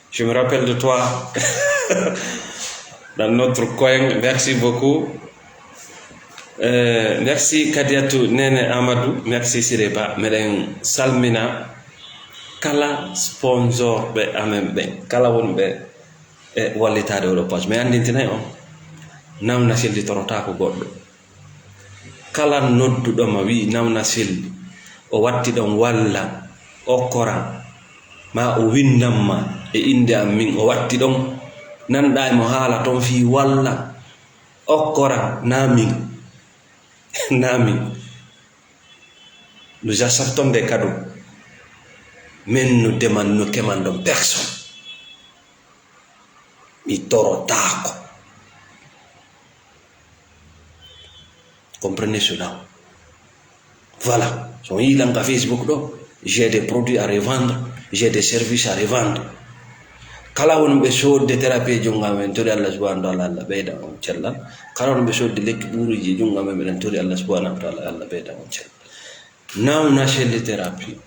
Je me rappelle de toi dans notre coin. Merci beaucoup. Euh, merci Kadiatou Nene Amadou. Merci Sireba. Meɗen salmina kala sponsor ɓe amen ɓen. Kala wonɓe e wallitaade oɗo page. Mi anndintinay on. Nawna sellitorotaako goɗɗo. Kala nodduɗo ma wi'i nawna selli, o watti ɗon walla okkoran, ma o windan ma e innde am min o watti ɗon, nanɗa e mo haala ton fii walla okkoran, naa min, naa min. Nous acceptons des cadeaux, mais nous demandons, nous commandons personne. Mi torotaako. Comprenez cela. Voilà. So on yii lan ka Facebook ɗo, j'ai des produits à revendre, j'ai des services à revendre. Kala wonɓe soodde thérapie e junngo amen, tori Allah subhanahu wa ta'ala, Allah ɓeyda on cellal. Kala wonɓe soodde lekki ɓuuruuji e junngo amen, meɗen tori Allah subhanahu wa ta'ala, Allah ɓeyda on cellal. Nawna selli thérapie.